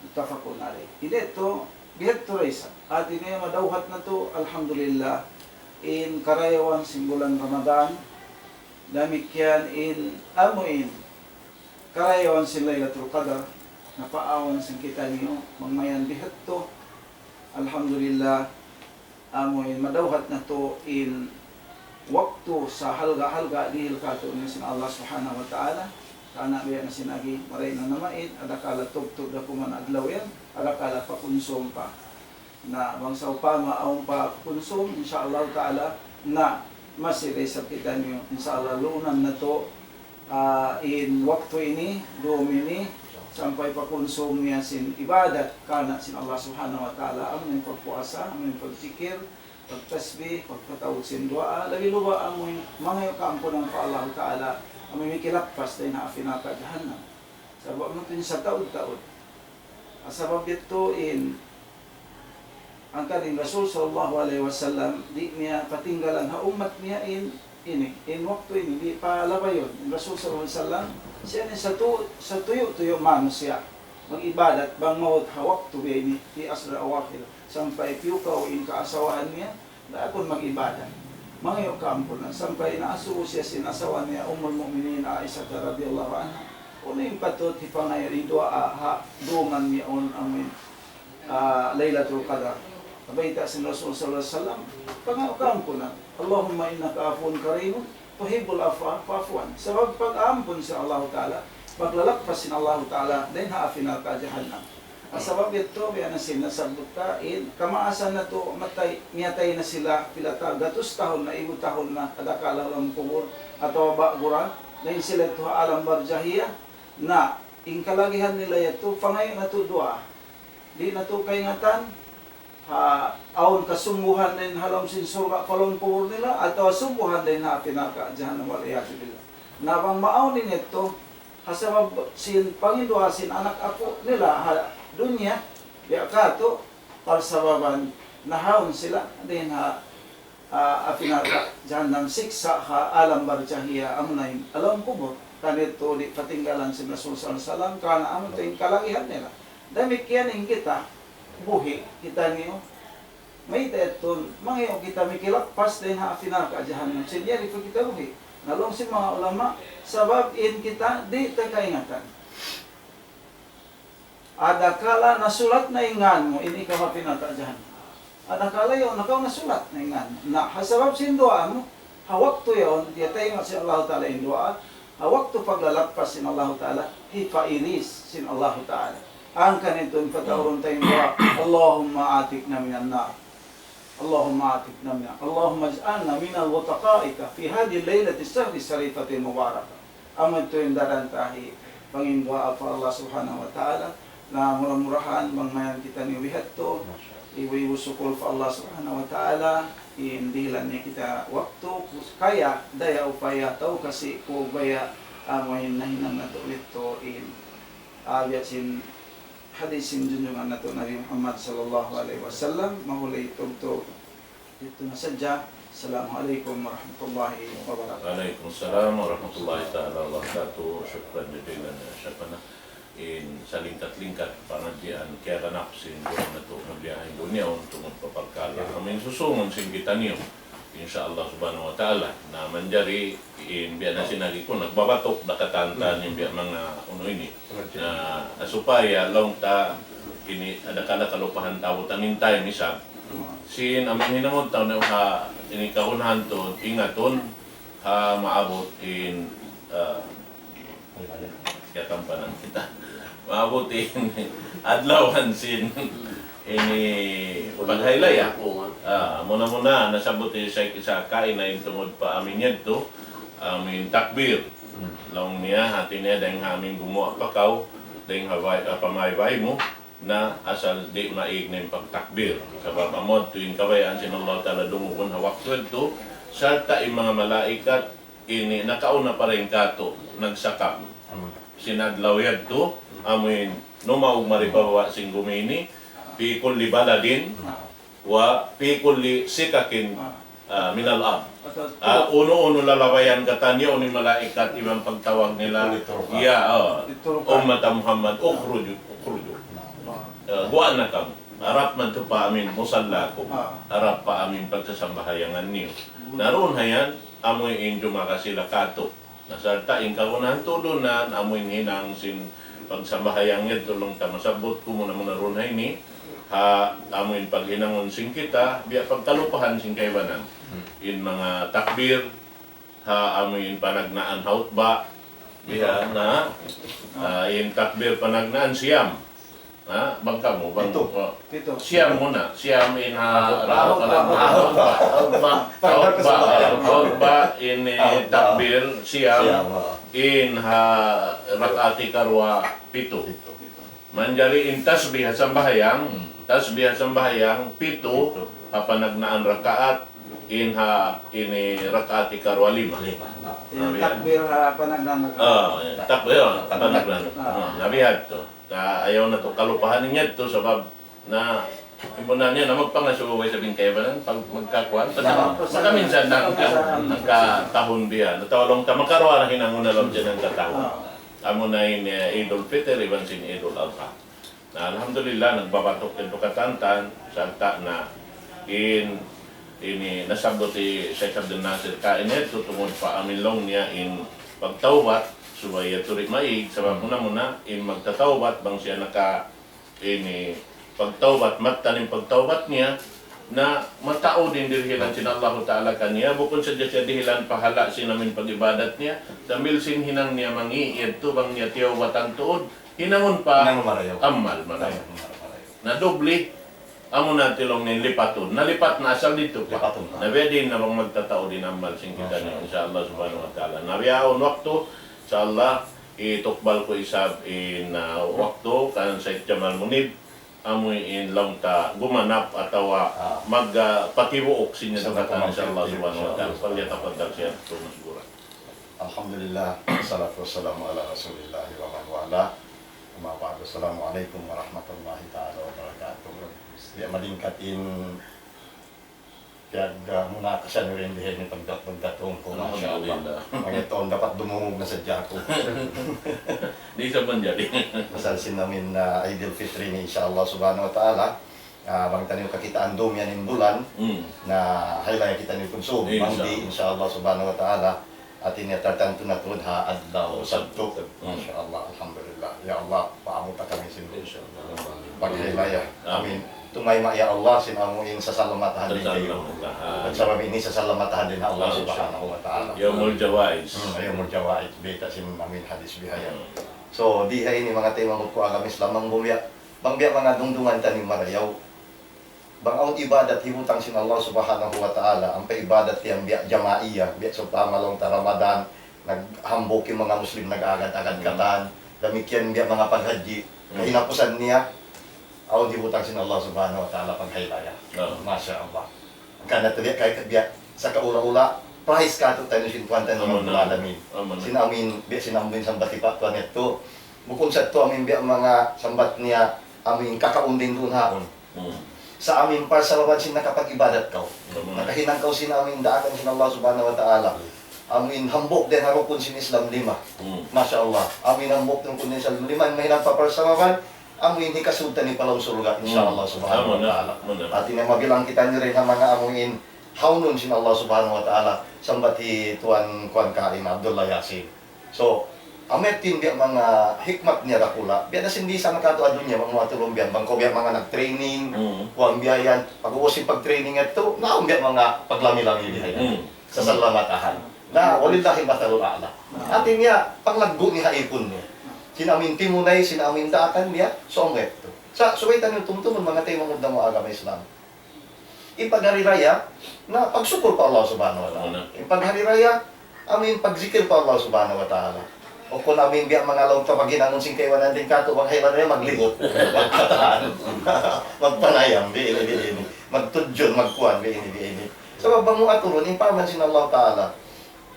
متفق عليه. Ini yadtu, biya' hadtu da isab. Hāti niya madawhat natu', alhamdulillah, in karayawan sin bulan Ramadan, damikkiyan in amu in karayawan sin Laylatul Qadr, napaawn sin kitaniyu, bang mayan biya' hadtu, alhamdulillah, amu in madawhat natu' in waktu sahalga'-halga' dihil kātu'niyu sin Allah Subhanahu wa Ta'ala. Karna' biya' na sin agi, marayaw na namaid, adakala tubtub da kuman adlaw yan, adakala pakunsum pa. Na bang sawpama awn pa pakunsum, insya Allah Ta'ala, na masi da isab kitaniyu, insya Allah, luunan natu', ah, in waktu ini, dum ini, sampay pakunsum niya sin ibadat, karna' sin Allah Subhanahu wa Ta'ala, amu in pagpuasa, amu in pagzikir, pagtasbih, pagpataud sin duwaa, labi luba amu in mangayu' kaampunan pa Allahu Ta'ala, amu in mikilappas dayn ha api narka' jahannam. Sabab amu in sataud-taud. Sabab yadtu in hangkan in Rasul sallallahu alayhi wasallam, di' niya patinggalan ha ummat niya in, ini, in waktu ini, di' palabayun. In Rasul sallallahu alayhi wasallam, siya ini satu-, satuyu'-tuyu' manusiya' mag-ibadat bang mawn ha waktu biya' ini, في عشر الأواخر. Sampay piyukaw in kaasawahan niya, daakun mag-ibadat. Mangayu' kaampunan. Sampay naasubu siya sin asawa niya, Ummul Mu'minin Aisha radiyallahu anha. Unu in patut hipangayu' duwaa ha dum yaun amu in, ah, Laylatul Qadr. Bayta' sin Rasul sallallahu alayhi wasallam, pangayu' kaampunan. اللهم إنك عفو كريم تحب العفو فاعف عني. Sabab pag-ampun sin Allahu Ta'ala, paglalappas sin Allahu Ta'ala dayn ha api narka' jahannam. Ah, sabab yadtu, biya' na sin nasabbut ta, in kamaasan natu', matay, miyatay na sila, pila ta, gatus tahun na, ibu tahun na, adakala ha lawm kubul, atawa ba'gu ra, na in sila yadtu ha alam barzahiyah, na in kalagihan nila yadtu, pangayu' natu' duwaa. Di' natu' kaingatan, ha, awn kasumbuhan dayn ha lawm sin surga' pa lawm kubul nila, atawa sumbuhan dayn ha api narka' jahannam, wal iyadhu billah. Na bang maawn in yadtu, ha sabab sin panginduwaa sin anak apu' nila ha dunya, biya' katu', parsababan nahawn sila dayn ha, ah, api narka' jahannam, siksa' ha alam barzahiyah, amuna in alam kubul. Kanitu di' patinggalan sin Rasul sallallahu alayhi wasallam, karna' amu in kalagihan nila. Damikkiyan in kita, buhi', kitaniyu, mayta' yadtu, mangayu' kita mikilappas dayn ha api narka' jahannam. Sin yari pa kita buhi'. Na laung sin manga ulama, sabab in kita di' ta kaingatan. Adakala nasulat na in ngan mu, in ikaw ha api narka' jahannam. Adakala yaun na kaw nasulat na in ngan mu. Na, ha sabab sin duwaa mu, ha waktu yaun, tiyataynga' sin Allahu Ta'ala in duwaa, ha waktu paglalappas sin Allahu Ta'ala, hipairis sin Allahu Ta'ala. Hangkan itu in pataurun ta in duwaa, اللهم أعتقنا من النار. اللهم أعتقنا من، اللهم اجعلنا من عتقائك في هذه الليلة الشهر الشريفة المباركة. Amu yadtu in daran ta hi panginduwaa pa Allah Subhanahu wa Ta'ala. Na mura-murahan bang mayan kitaniyu bihadtu, ibu-ibu sukul pa Allah Subhanahu wa Ta'ala, in dihilan niya kita waktu, kaya, daya upaya, tau kasi ku baya', amu in nahinang natu' didtu in, ah, biya' sin hadis sin junjungan natu' Nabi Muhammad sallallahu alayhi wasallam, mahuli tugtug. Didtu na sadja. Assalamu alaykum warahmatullahi wabarakatuh. Wa alaykum salam warahmatullahi ta'ala wabarakatuh. Shukran jazilan ya Shaykhana. In salingkat-lingkat pangadjian kiyaganap sin dunya natu' ha biya' ha dunya, tungud pa parkala' amu in susūngun sin kitaniyu, insya Allah subhanahu wa ta'ala. Na manjari in biya' na sin agi ku, nagbabatuk da katan-katan in biya' manga unu ini. Na, ah, supaya laung ta ini adakala kalupahan ta, amu in time isab. Sin amu in hinangun ta na ha ini kahunahan tuud, ingatun ha maabut in, ah, kiyatampanan kita. Maabut in adlawan sin ini paghaylaya. Ah, muna-muna, nasabbut hi Shaykh Ishaq kaina in tungud pa amu in yadtu, amu in takbir. Laung niya, hati niya, dayng ha amu in gumuwa' pa kaw, dayng ha bay-, ha pamaybay mu, na asal di' maig na in pagtakbir. Sabab amu yadtu in kabayaan sin Allah Ta'ala dungugun ha waktu yadtu, sarta' in manga malaikat ini nakauna pa dayn kātu', nagsakap. Sin adlaw yadtu, amu in numaug mari pa babaw sin gumi ini, في كل بلد وفي كل سكك, ah, من الأرض. Ah, unu-unu lalabayan katan yaun in malaikat iban pagtawag nila, ya, ah, ummat Muhammad, اخرجوا، اخرجوا. Ah, guwa' na kamu. Harap madtu pa amu in musalla ku. Harap pa amu in pagsasambahayangan niyu. Na duun ha yan, amu in jumaka sila kātu'. Na sarta' in kagunahan tuud na, amu in hinang sin pagsambahayang yadtu laung ta, masabbut ku muna-muna duun ha ini, ha amu in paghinangun sin kita, biya' pagkalupahan sin kaibanan. In manga takbir, ha amu in panagnaan ha hutba, biya' na, ah, in takbir panagnaan siyam. Ha, bang kamu, bang, pitu. Oh. Pitu. Siyam muna, siyam in ha, ha hutba. Ha hutba. Ha hutba, ha hutba, ini takbir, siyam, in ha rakaat hikaruwa, pitu. Manjari in tasbih ha sambahayang, tasbih ha sambahayang, pitu, ha panagnaan rakaat, in ha ini rakaat hikaruwa, lima. Lima. In takbir ha panagnaan rakaat. Ah, takbir, panagnaan. Ah, na biya' hadtu. Na, ayaw natu' kalupahan in yadtu, sabab na, in bunnal niya na magpangasubu way sa bin kaibanan, pag magkakuan, makaminsan na hangka, hangka tahun biya'. Na tawalung ta makaruwa na hinangun na laung siya hangka tahun. Amu na in, eh, Eidul Fitr, iban sin Eidul Adha. Na, alhamdulillah, nagbabatuk yadtu katan-katan, sarta' na in, ini, nasabbut hi Sheikh Abdul Nasir kaina yadtu tungud pa amu in laung niya in pagtawbat, subay yadtu di' maig, sabab muna-muna, in magtatawbat, bang siya naka, ini, pagtawbat, mattan in pagtawbat niya, na mataud in dihilan sin Allahu Ta'ala kaniya, bukun sadja siya dihilan pahala' sin amu in pag-ibadat niya, sambil sin hinang niya mangi' yadtu, bang niya tiyawbatan tuud, hinangun pa amal marayaw. Na dubli, amu na laung niya in lipatun. Nalipat na asal didtu pa. Lipatun na. Na biya' diin na bang magtataud in amal sin kitaniyu, insya Allah subhanahu wa ta'ala. Na biya' awn waktu, insya Allah, itukbal ku isab in, ah, waktu kan Sayyid Jamal Munib, amu in laung ta gumanap atawa mag, ah, pakibuuk sin yadtu katan, insya Allah subhanahu wa ta'ala. Insya Allah. فليتفضل سيادته مشكورا. الحمد لله، والصلاة والسلام على رسول الله ومن والاه. أما بعد، السلام عليكم ورحمة الله تعالى وبركاته. Ya, malingkat in Piyag-, ah, muna ka sa nirin dihin ni pagda-, pagdatung ku, masha Allah. Alhamdulillah. Manga taun dapat dumungug na sadja aku. Di' sa manjari. Pasal sin amin, ah, Eid al-Fitr ini, insha Allah subhanahu wa ta'ala. Ah, bang taniyu kakitaan dumiyan in bulan, Hmm. na haylaya kitaniyu kunsum. Insha Allah. Bang di', insha Allah subhanahu wa ta'ala. Hati niya tartantu na tuud ha adlaw Sabtu. Sabtu. Hmm. Masha Allah, alhamdulillah. Ya Allah, paamu ta kami sin Insha Allah. paghaylaya. Amin. Amin. Tumayma' ya Allah sin amu in sasalamatahan dayn kaymu. Sasalamatahan. At sabab ini sasalamatahan dayn ha Allah Insha Allah. Subhanahu wa Ta'ala. Yawmul Jawaiz. Hmm, Yawmul Jawaiz. Bayta' sin amu in hadith bihayan. Hmm. So, di ha ini manga taymanghud ku agama Islam, bang biya', bang biya' manga dungdungan taniyu marayaw. Bang awn ibadat hibutang sin Allah Subhanahu wa Ta'ala, ampa ibadat yan biya' jamaiya, biya' sawpama laung ta Ramadan, naghambuuk in manga Muslim, nag-agad-agad Hmm. katan, damikkiyan biya' manga paghajji, Hmm. kahinapusan niya, awn hibutang sin Allah Subhanahu wa Ta'ala paghaylaya. Oo. Masha Allah. Hangkan na tuud biya' kay, biya' sa kaula-ula, prize katu'taniyu sin Tuhan taniyu Amin. Rabbul Alamin. Amin. Sin amu in, biya' sin amu in sambat hi Pa' Tuan yadtu. Bukun sa tu amu in biya' manga sambat niya, amu in kakaun dayn duun haun. Hmm. Sa' amu in parsababan sin nakapag-ibadat kaw. Amin. Nakahinang kaw sin amu in daakan sin Allah Subhanahu wa Ta'ala. Amu in hambuuk dayn ha rukun sin Islam lima. Hmm. Masha Allah. Amu in hambuuk dayn ha rukun sin Islam lima, in mahinang pa parsababan, amu in hikasud taniyu pa lawm surga', insha Hmm. Allah subhanahu wa Amin. ta'ala. Amin. Hati niya mabilang kitaniyu dayn ha manga amu in haunun sin Allah subhanahu wa ta'ala, sambat hi Tuan kuwan kaina, Abdullah Yasin. So, amu yadtu in biya' manga hikmat niya dakula'. Biya' na sin bisan katu' ha dunya, bang mu atulun biya', bang kaw biya' manga nag-training, Hmm. kuwan biya' yan, pag-ubus sin pag-training yadtu, na biya' manga paglami-lami biya' yan. Hmm. Sasalamatahan. Na, walillahil mathalul a'la. Hati niya, panglaggu' niya ha ipun niya. Sin amu in timunay, sin amu in daakan niya, so amu yadtu. Sa', subay taniyu tumtumun, manga taymanghud namu' agama Islam. In paghari raya, na pagsukul pa Allah Subhanahu wa Ta'ala. Amin. In paghari raya, amu in pagzikir pa Allah Subhanahu wa Ta'ala. Bukun amu in biya' manga laung ta paghinangun sin kaibanan dayn katu', bang haylaya magligut. Magpataan. Magpanayam, biya' ini, biya' ini. Magtudjun, magkuwan, biya' ini, biya' ini. Sabab bang mu atulun, in parman sin Allah Ta'ala.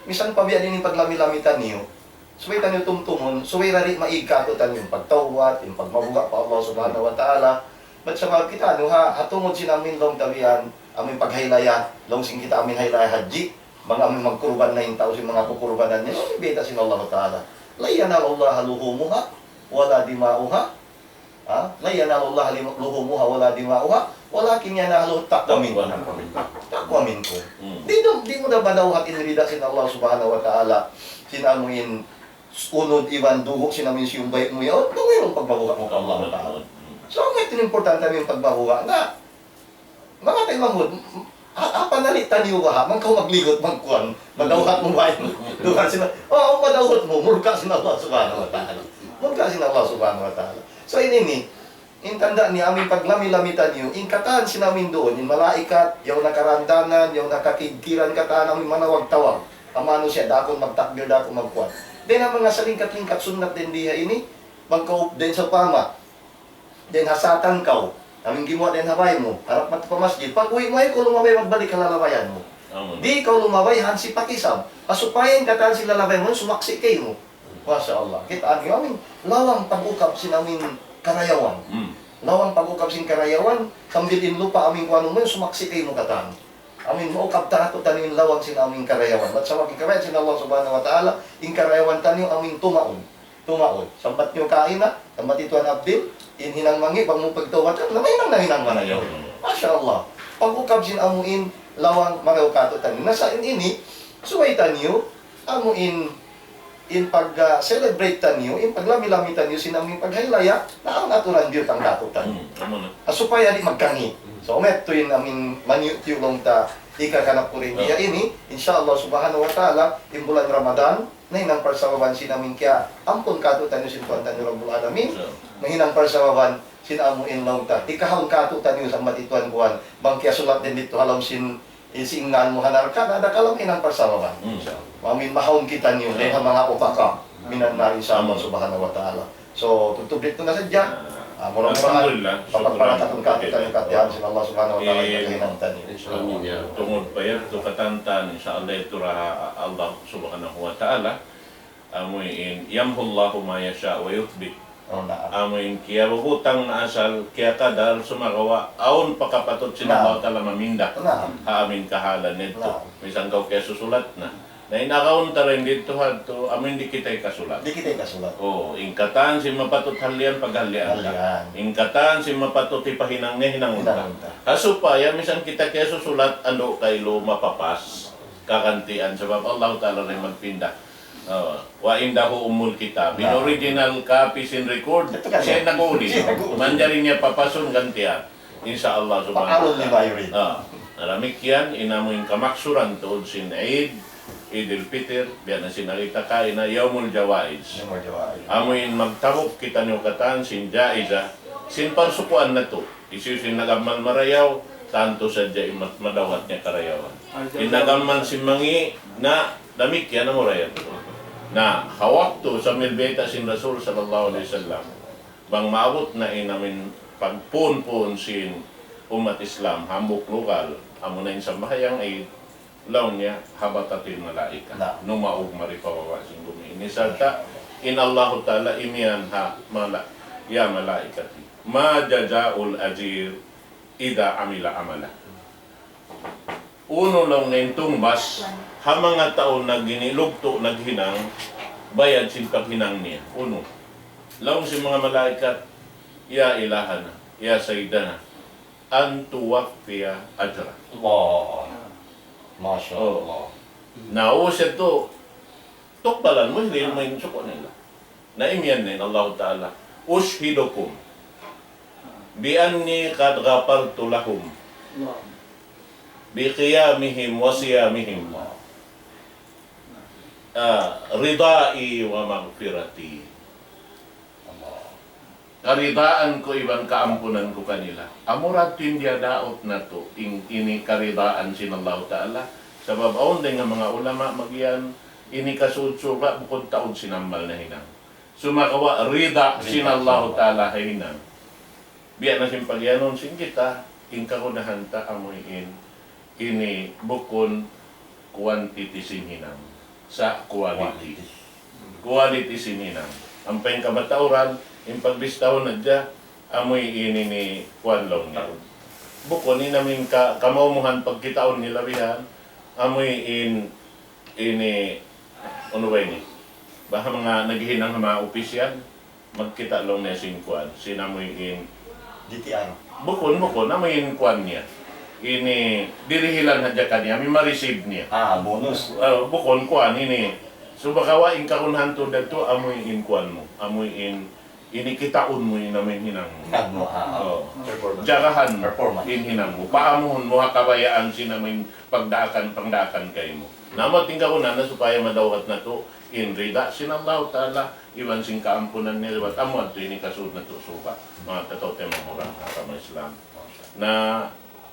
Misan pa biya' diin in paglami-lami taniyu. Subay taniyu tumtumun, subay da di' maig katu'taniyu in pagtawbat, in pagmabuga' pa Allah Subhanahu wa Ta'ala. Bat sabab kitaniyu ha, ha tungud sin amu in laung ta biya' yan, amu in paghaylaya, laung sin kita amu in haylaya hajji, bang amu in magkurban na in tau sin manga kukurbanan niya, amu in bayta' sin Allah Ta'ala. لن ينال الله لحومها ولا دماؤها Ha? لن ينال الله لحومها ولا دماؤها ولكن يناله التقوى منكم. Taqwa minkum. Hmm. Di' mu, di' mu da madawhat in rida sin Allah Subhanahu wa Ta'ala. Sin amu in unud iban dugu' sin amu in siyumbay mu yaun, bang wayruun pagmabuga' mu pa Allah Ta'ala. Hmm. So, amu yadtu in importante amu in pagmabuga'. Na, manga taymanghud, m-, m-, ha-, ha panali' taniyu baha', bang kaw magligut, bang kuwan, madawhat mu ba in duwa sila? Oo, madawhat mu, murka' sin Allah Subhanahu wa Ta'ala. Murka' sin Allah Subhanahu wa Ta'ala. So, in ini, in tanda' niya amu in paglami-lami taniyu, in katan sin amu in duun, in malaikat, yaun ha karandanan, yaun ha kakidkiran katan amu in manawag-tawag. Amu in manusiya', dākun magtakbir, dākun magkuwan. Dayn ha manga salingkat-lingkat sunnat dayn di ha ini, bang kaw dayn sawpama, dayn ha satan kaw, amu in gimuwa' dayn ha bāy mu, harap madtu pa masjid. Pag-uwi' mu, ayaw kaw lumabay magbalik ha lalabayan mu. Amun. Di' kaw lumabay hāti pakisab. Ha supaya in katan sin lalabayan mu, sumaksi' kaymu. Masha Allah. Kitaa niyu, amu in lawang pag-ukab sin amu in karayawan. Hmm. Lawang pag-ukab sin karayawan, sambil in lupa' amu in kuwan mu, sumaksi' kaymu katan. Amu in maukab ta katu'taniyu in lawang sin amu in karayawan. Bat sabab in karayawan sin Allah Subhanahu wa Ta'ala, in karayawan taniyu amu in tumaud. Tumaud. Sambat niyu kaina, sambat hi Tuan Abdil, in hinang mangi', bang mu pagtawbatan, na mahinang na hinang marayaw. Masha Allah. Pag-ukab sin amu in lawang marayaw katu'taniyu. Na sa' in ini, subay taniyu, amu in, in pag, ah, celebrate taniyu, in paglami-lami taniyu, sin amu in paghaylaya, na awn aturan biyutang katu'taniyu. Hmm, amu na. Ah, supaya di' magkangi'. So, amu yadtu in amu in maniyu'-tiyu' laung ta, hikahanap ku dayn di ha ini, insha Allah Subhanahu wa Ta'ala, in bulan Ramadan, nahinang parsababan sin amu in kiyaampun katu'taniyu sin Tuhan taniyu Rabbul Alamin. Nahinang parsababan sin amu in laung ta. Hikahaun katu'taniyu sambat hi Tuan kuwan. Bang kiyasulat dayn didtu ha lawm sin, eh, sin ngān mu ha narka', na da kalam hinang parsababan. Hmm. Amu in mahaun kitaniyu, dayn ha manga utaka minan nar, insha Allah Subhanahu wa Ta'ala. So, tubtub didtu na sadja. Ah, mura-murahan, alhamdulillah, papagbarakatun katu'taniyu katihan sin Allah Subhanahu wa Ta'ala, eh, in paghinang taniyu. Insha Allah. Amin, ya. Tungud pa yadtu katantan, insha Allah, yadtu ra Allah Subhanahu wa Ta'ala. Amu in, يمحو الله ما يشاء ويثبت. Oh, naam. Amu in kiyabubutang na asal, kiyakadar, sumagawa', awn pa kapatut sin Naam. Allah Ta'ala maminda. Naam. Ha amu in kahalan nito. Naam. Misan kaw kiyasusulat na. Na in akaun ta dayn didtu hadtu, amu in di' kita hikasulat. Di' kita hikasulat. Oh, in katan sin mapatut hallian, paghalian ta. Hallian. In katan sin mapatut hipahinang niya, hinangun ta. Hinangun ta. Ha supaya misan kita kiyasusulat, andu' kailu mapapas. Kagantian, sabab Allah Ta'ala na in magpinda. Oh, وعنده أم الكتاب. In Naam. original copy sin record, Ito ka siya siya. nag-uli. Siya nag-uli. Manjari niya papasun gantian. Insya Allah subhanahu wa ta'ala. فعال لما يريد. Ah, damikkiyan, in amu in kamaksuran tuud sin Eid, Eid al-Fitr, biya' na sin nakita' kaina, Yawmul Jawaiz. Yawmul Jawaiz. Amu in magtabuk kitaniyu katan sin jaiza, sin parsukuan natu'. Hisiyu-siyu in nag-amal marayaw, tantu sadja in mat-, madawhat niya karayawan. In nag-amal sin mangi', na damikkiyan amu ra yadtu. Na, ha waktu sambil bayta' sin Rasul sallallahu alayhi wasallam, bang maabut na in amu in pagpuun-puun sin ummat Islam, hambuuk lugal, amu na in sambahayang Eid, laung niya, هبطت الملائكة. Na. Numaug mari pa baba' sin gumi ini. Sarta', in Allahu Ta'ala imiyan ha, mala-, يا ملائكتي، ما جزاء الأجير إذا عمل عملا. Unu laung niya in tungbas, ha manga tau nag-, ini lugtu', naghinang, bayad sin paghinang niya. Unu? Laung sin manga malaikat, يا إلهنا، يا سيدنا، أن توفي أجره. Allah. Masha Oh. Allah. Na, uset tu, tukbalan mu, hindi mo in suku nila. Na imiyan na in Allah Ta'ala, أشهدكم بأني قد غفرت لهم بقيامهم وصيامهم. Ah, رضائي ومغفرتي. Allah. Karidaan ku iban kaampunan ku kanila. Amura tuud in diyadaut natu', in, ini karidaan sin Allahu Ta'ala. Sabab awn dayn ha manga ulama magiyan, ini kasud surga' bukun taud sin amal nahinang. Sumagawa' rida sin Allahu Ta'ala hinang. Biya' na sin pagiyanun sin kita, in kagunahan ta amu in, ini bukun quantity sin hinang, sa' quality. Quality. Quality sin hinang. Ampa in kamatauran, in pagbistahun hadja, amu in ini kuwan laung niya. Bukun in amu in ka-, kamaumuhan pagkitaun nila bihan, amu in ini, unu ba ini? Baha' manga naghihinang ha manga opisyal, magkita' laung niya sin kuwan, sin amu in D T R. Bukun, bukun, amu in kuwan niya. Ini, dirihilan hadja kaniya, amu in ma-receive niya. Ah, bonus. Ah, bukun kuwan ini. Sumagawa' in kagunahan tuud yadtu, amu in kuwan mu. Amu in, ini kitaun mu in amu in hinang mu. Hinang mu, ah, ah. Oh. Performance. Jagahan mu Performance. In hinang mu. Paamuhun mu ha kabayaan sin amu in pagdaakan, pangdaakan kaymu. Na amu in kagunahan na supaya madawhat natu' in rida sin Allah Ta'ala, iban sin kaampunan niya, iban amu yadtu ini kasud natu' suga', manga kataw-taymanghuran ha agama Islam. Na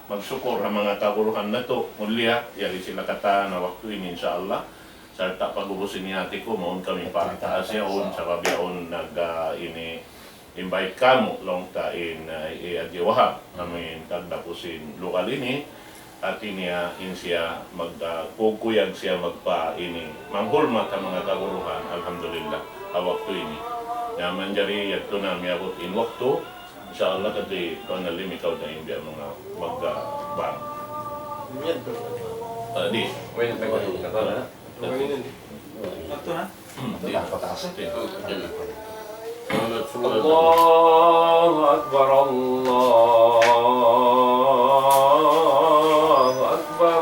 magsukur ha manga kaguruhan natu', mulliya, yari sila katan ha waktu ini, insya Allah. Sarta' pag'ubus ini hati ku, mawn kami pa taas yaun, sabab yaun nag, ah, ini, invite kamu, laung ta in, ah, i Haji Wahab, amu in tagdapu sin lugal ini, hati niya in siya mag, ah, kukuyag siya magpa ini, manghulmat ha manga kaguruhan, alhamdulillah, ha waktu ini. Na manjari yadtu na miyabut in waktu, insya Allah, kati Tuan Alim, ikaw na in biya' manga mag, ah, bang. Yadtu. Ah, di. Wala na tayo kung kata na. Ito na. الله أكبر، الله أكبر،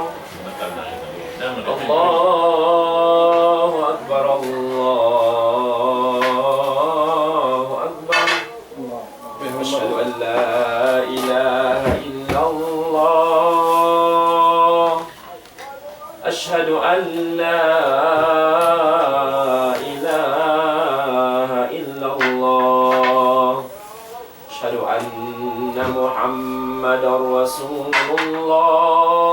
الله أكبر، الله أكبر. أشهد أن لا إله إلا الله. أشهد أن لا إله إلا الله. أشهد أن محمدا رسول الله.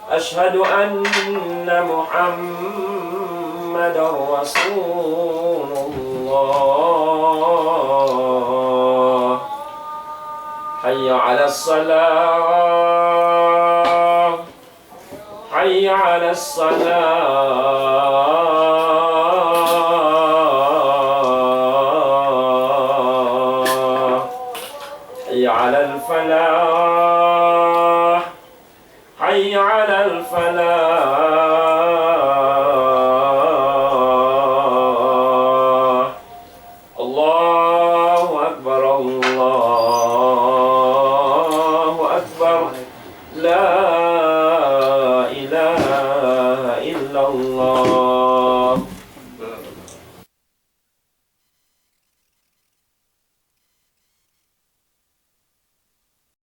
أشهد أن محمدا رسول الله. حي على الصلاة. حي على الصلاة. الله.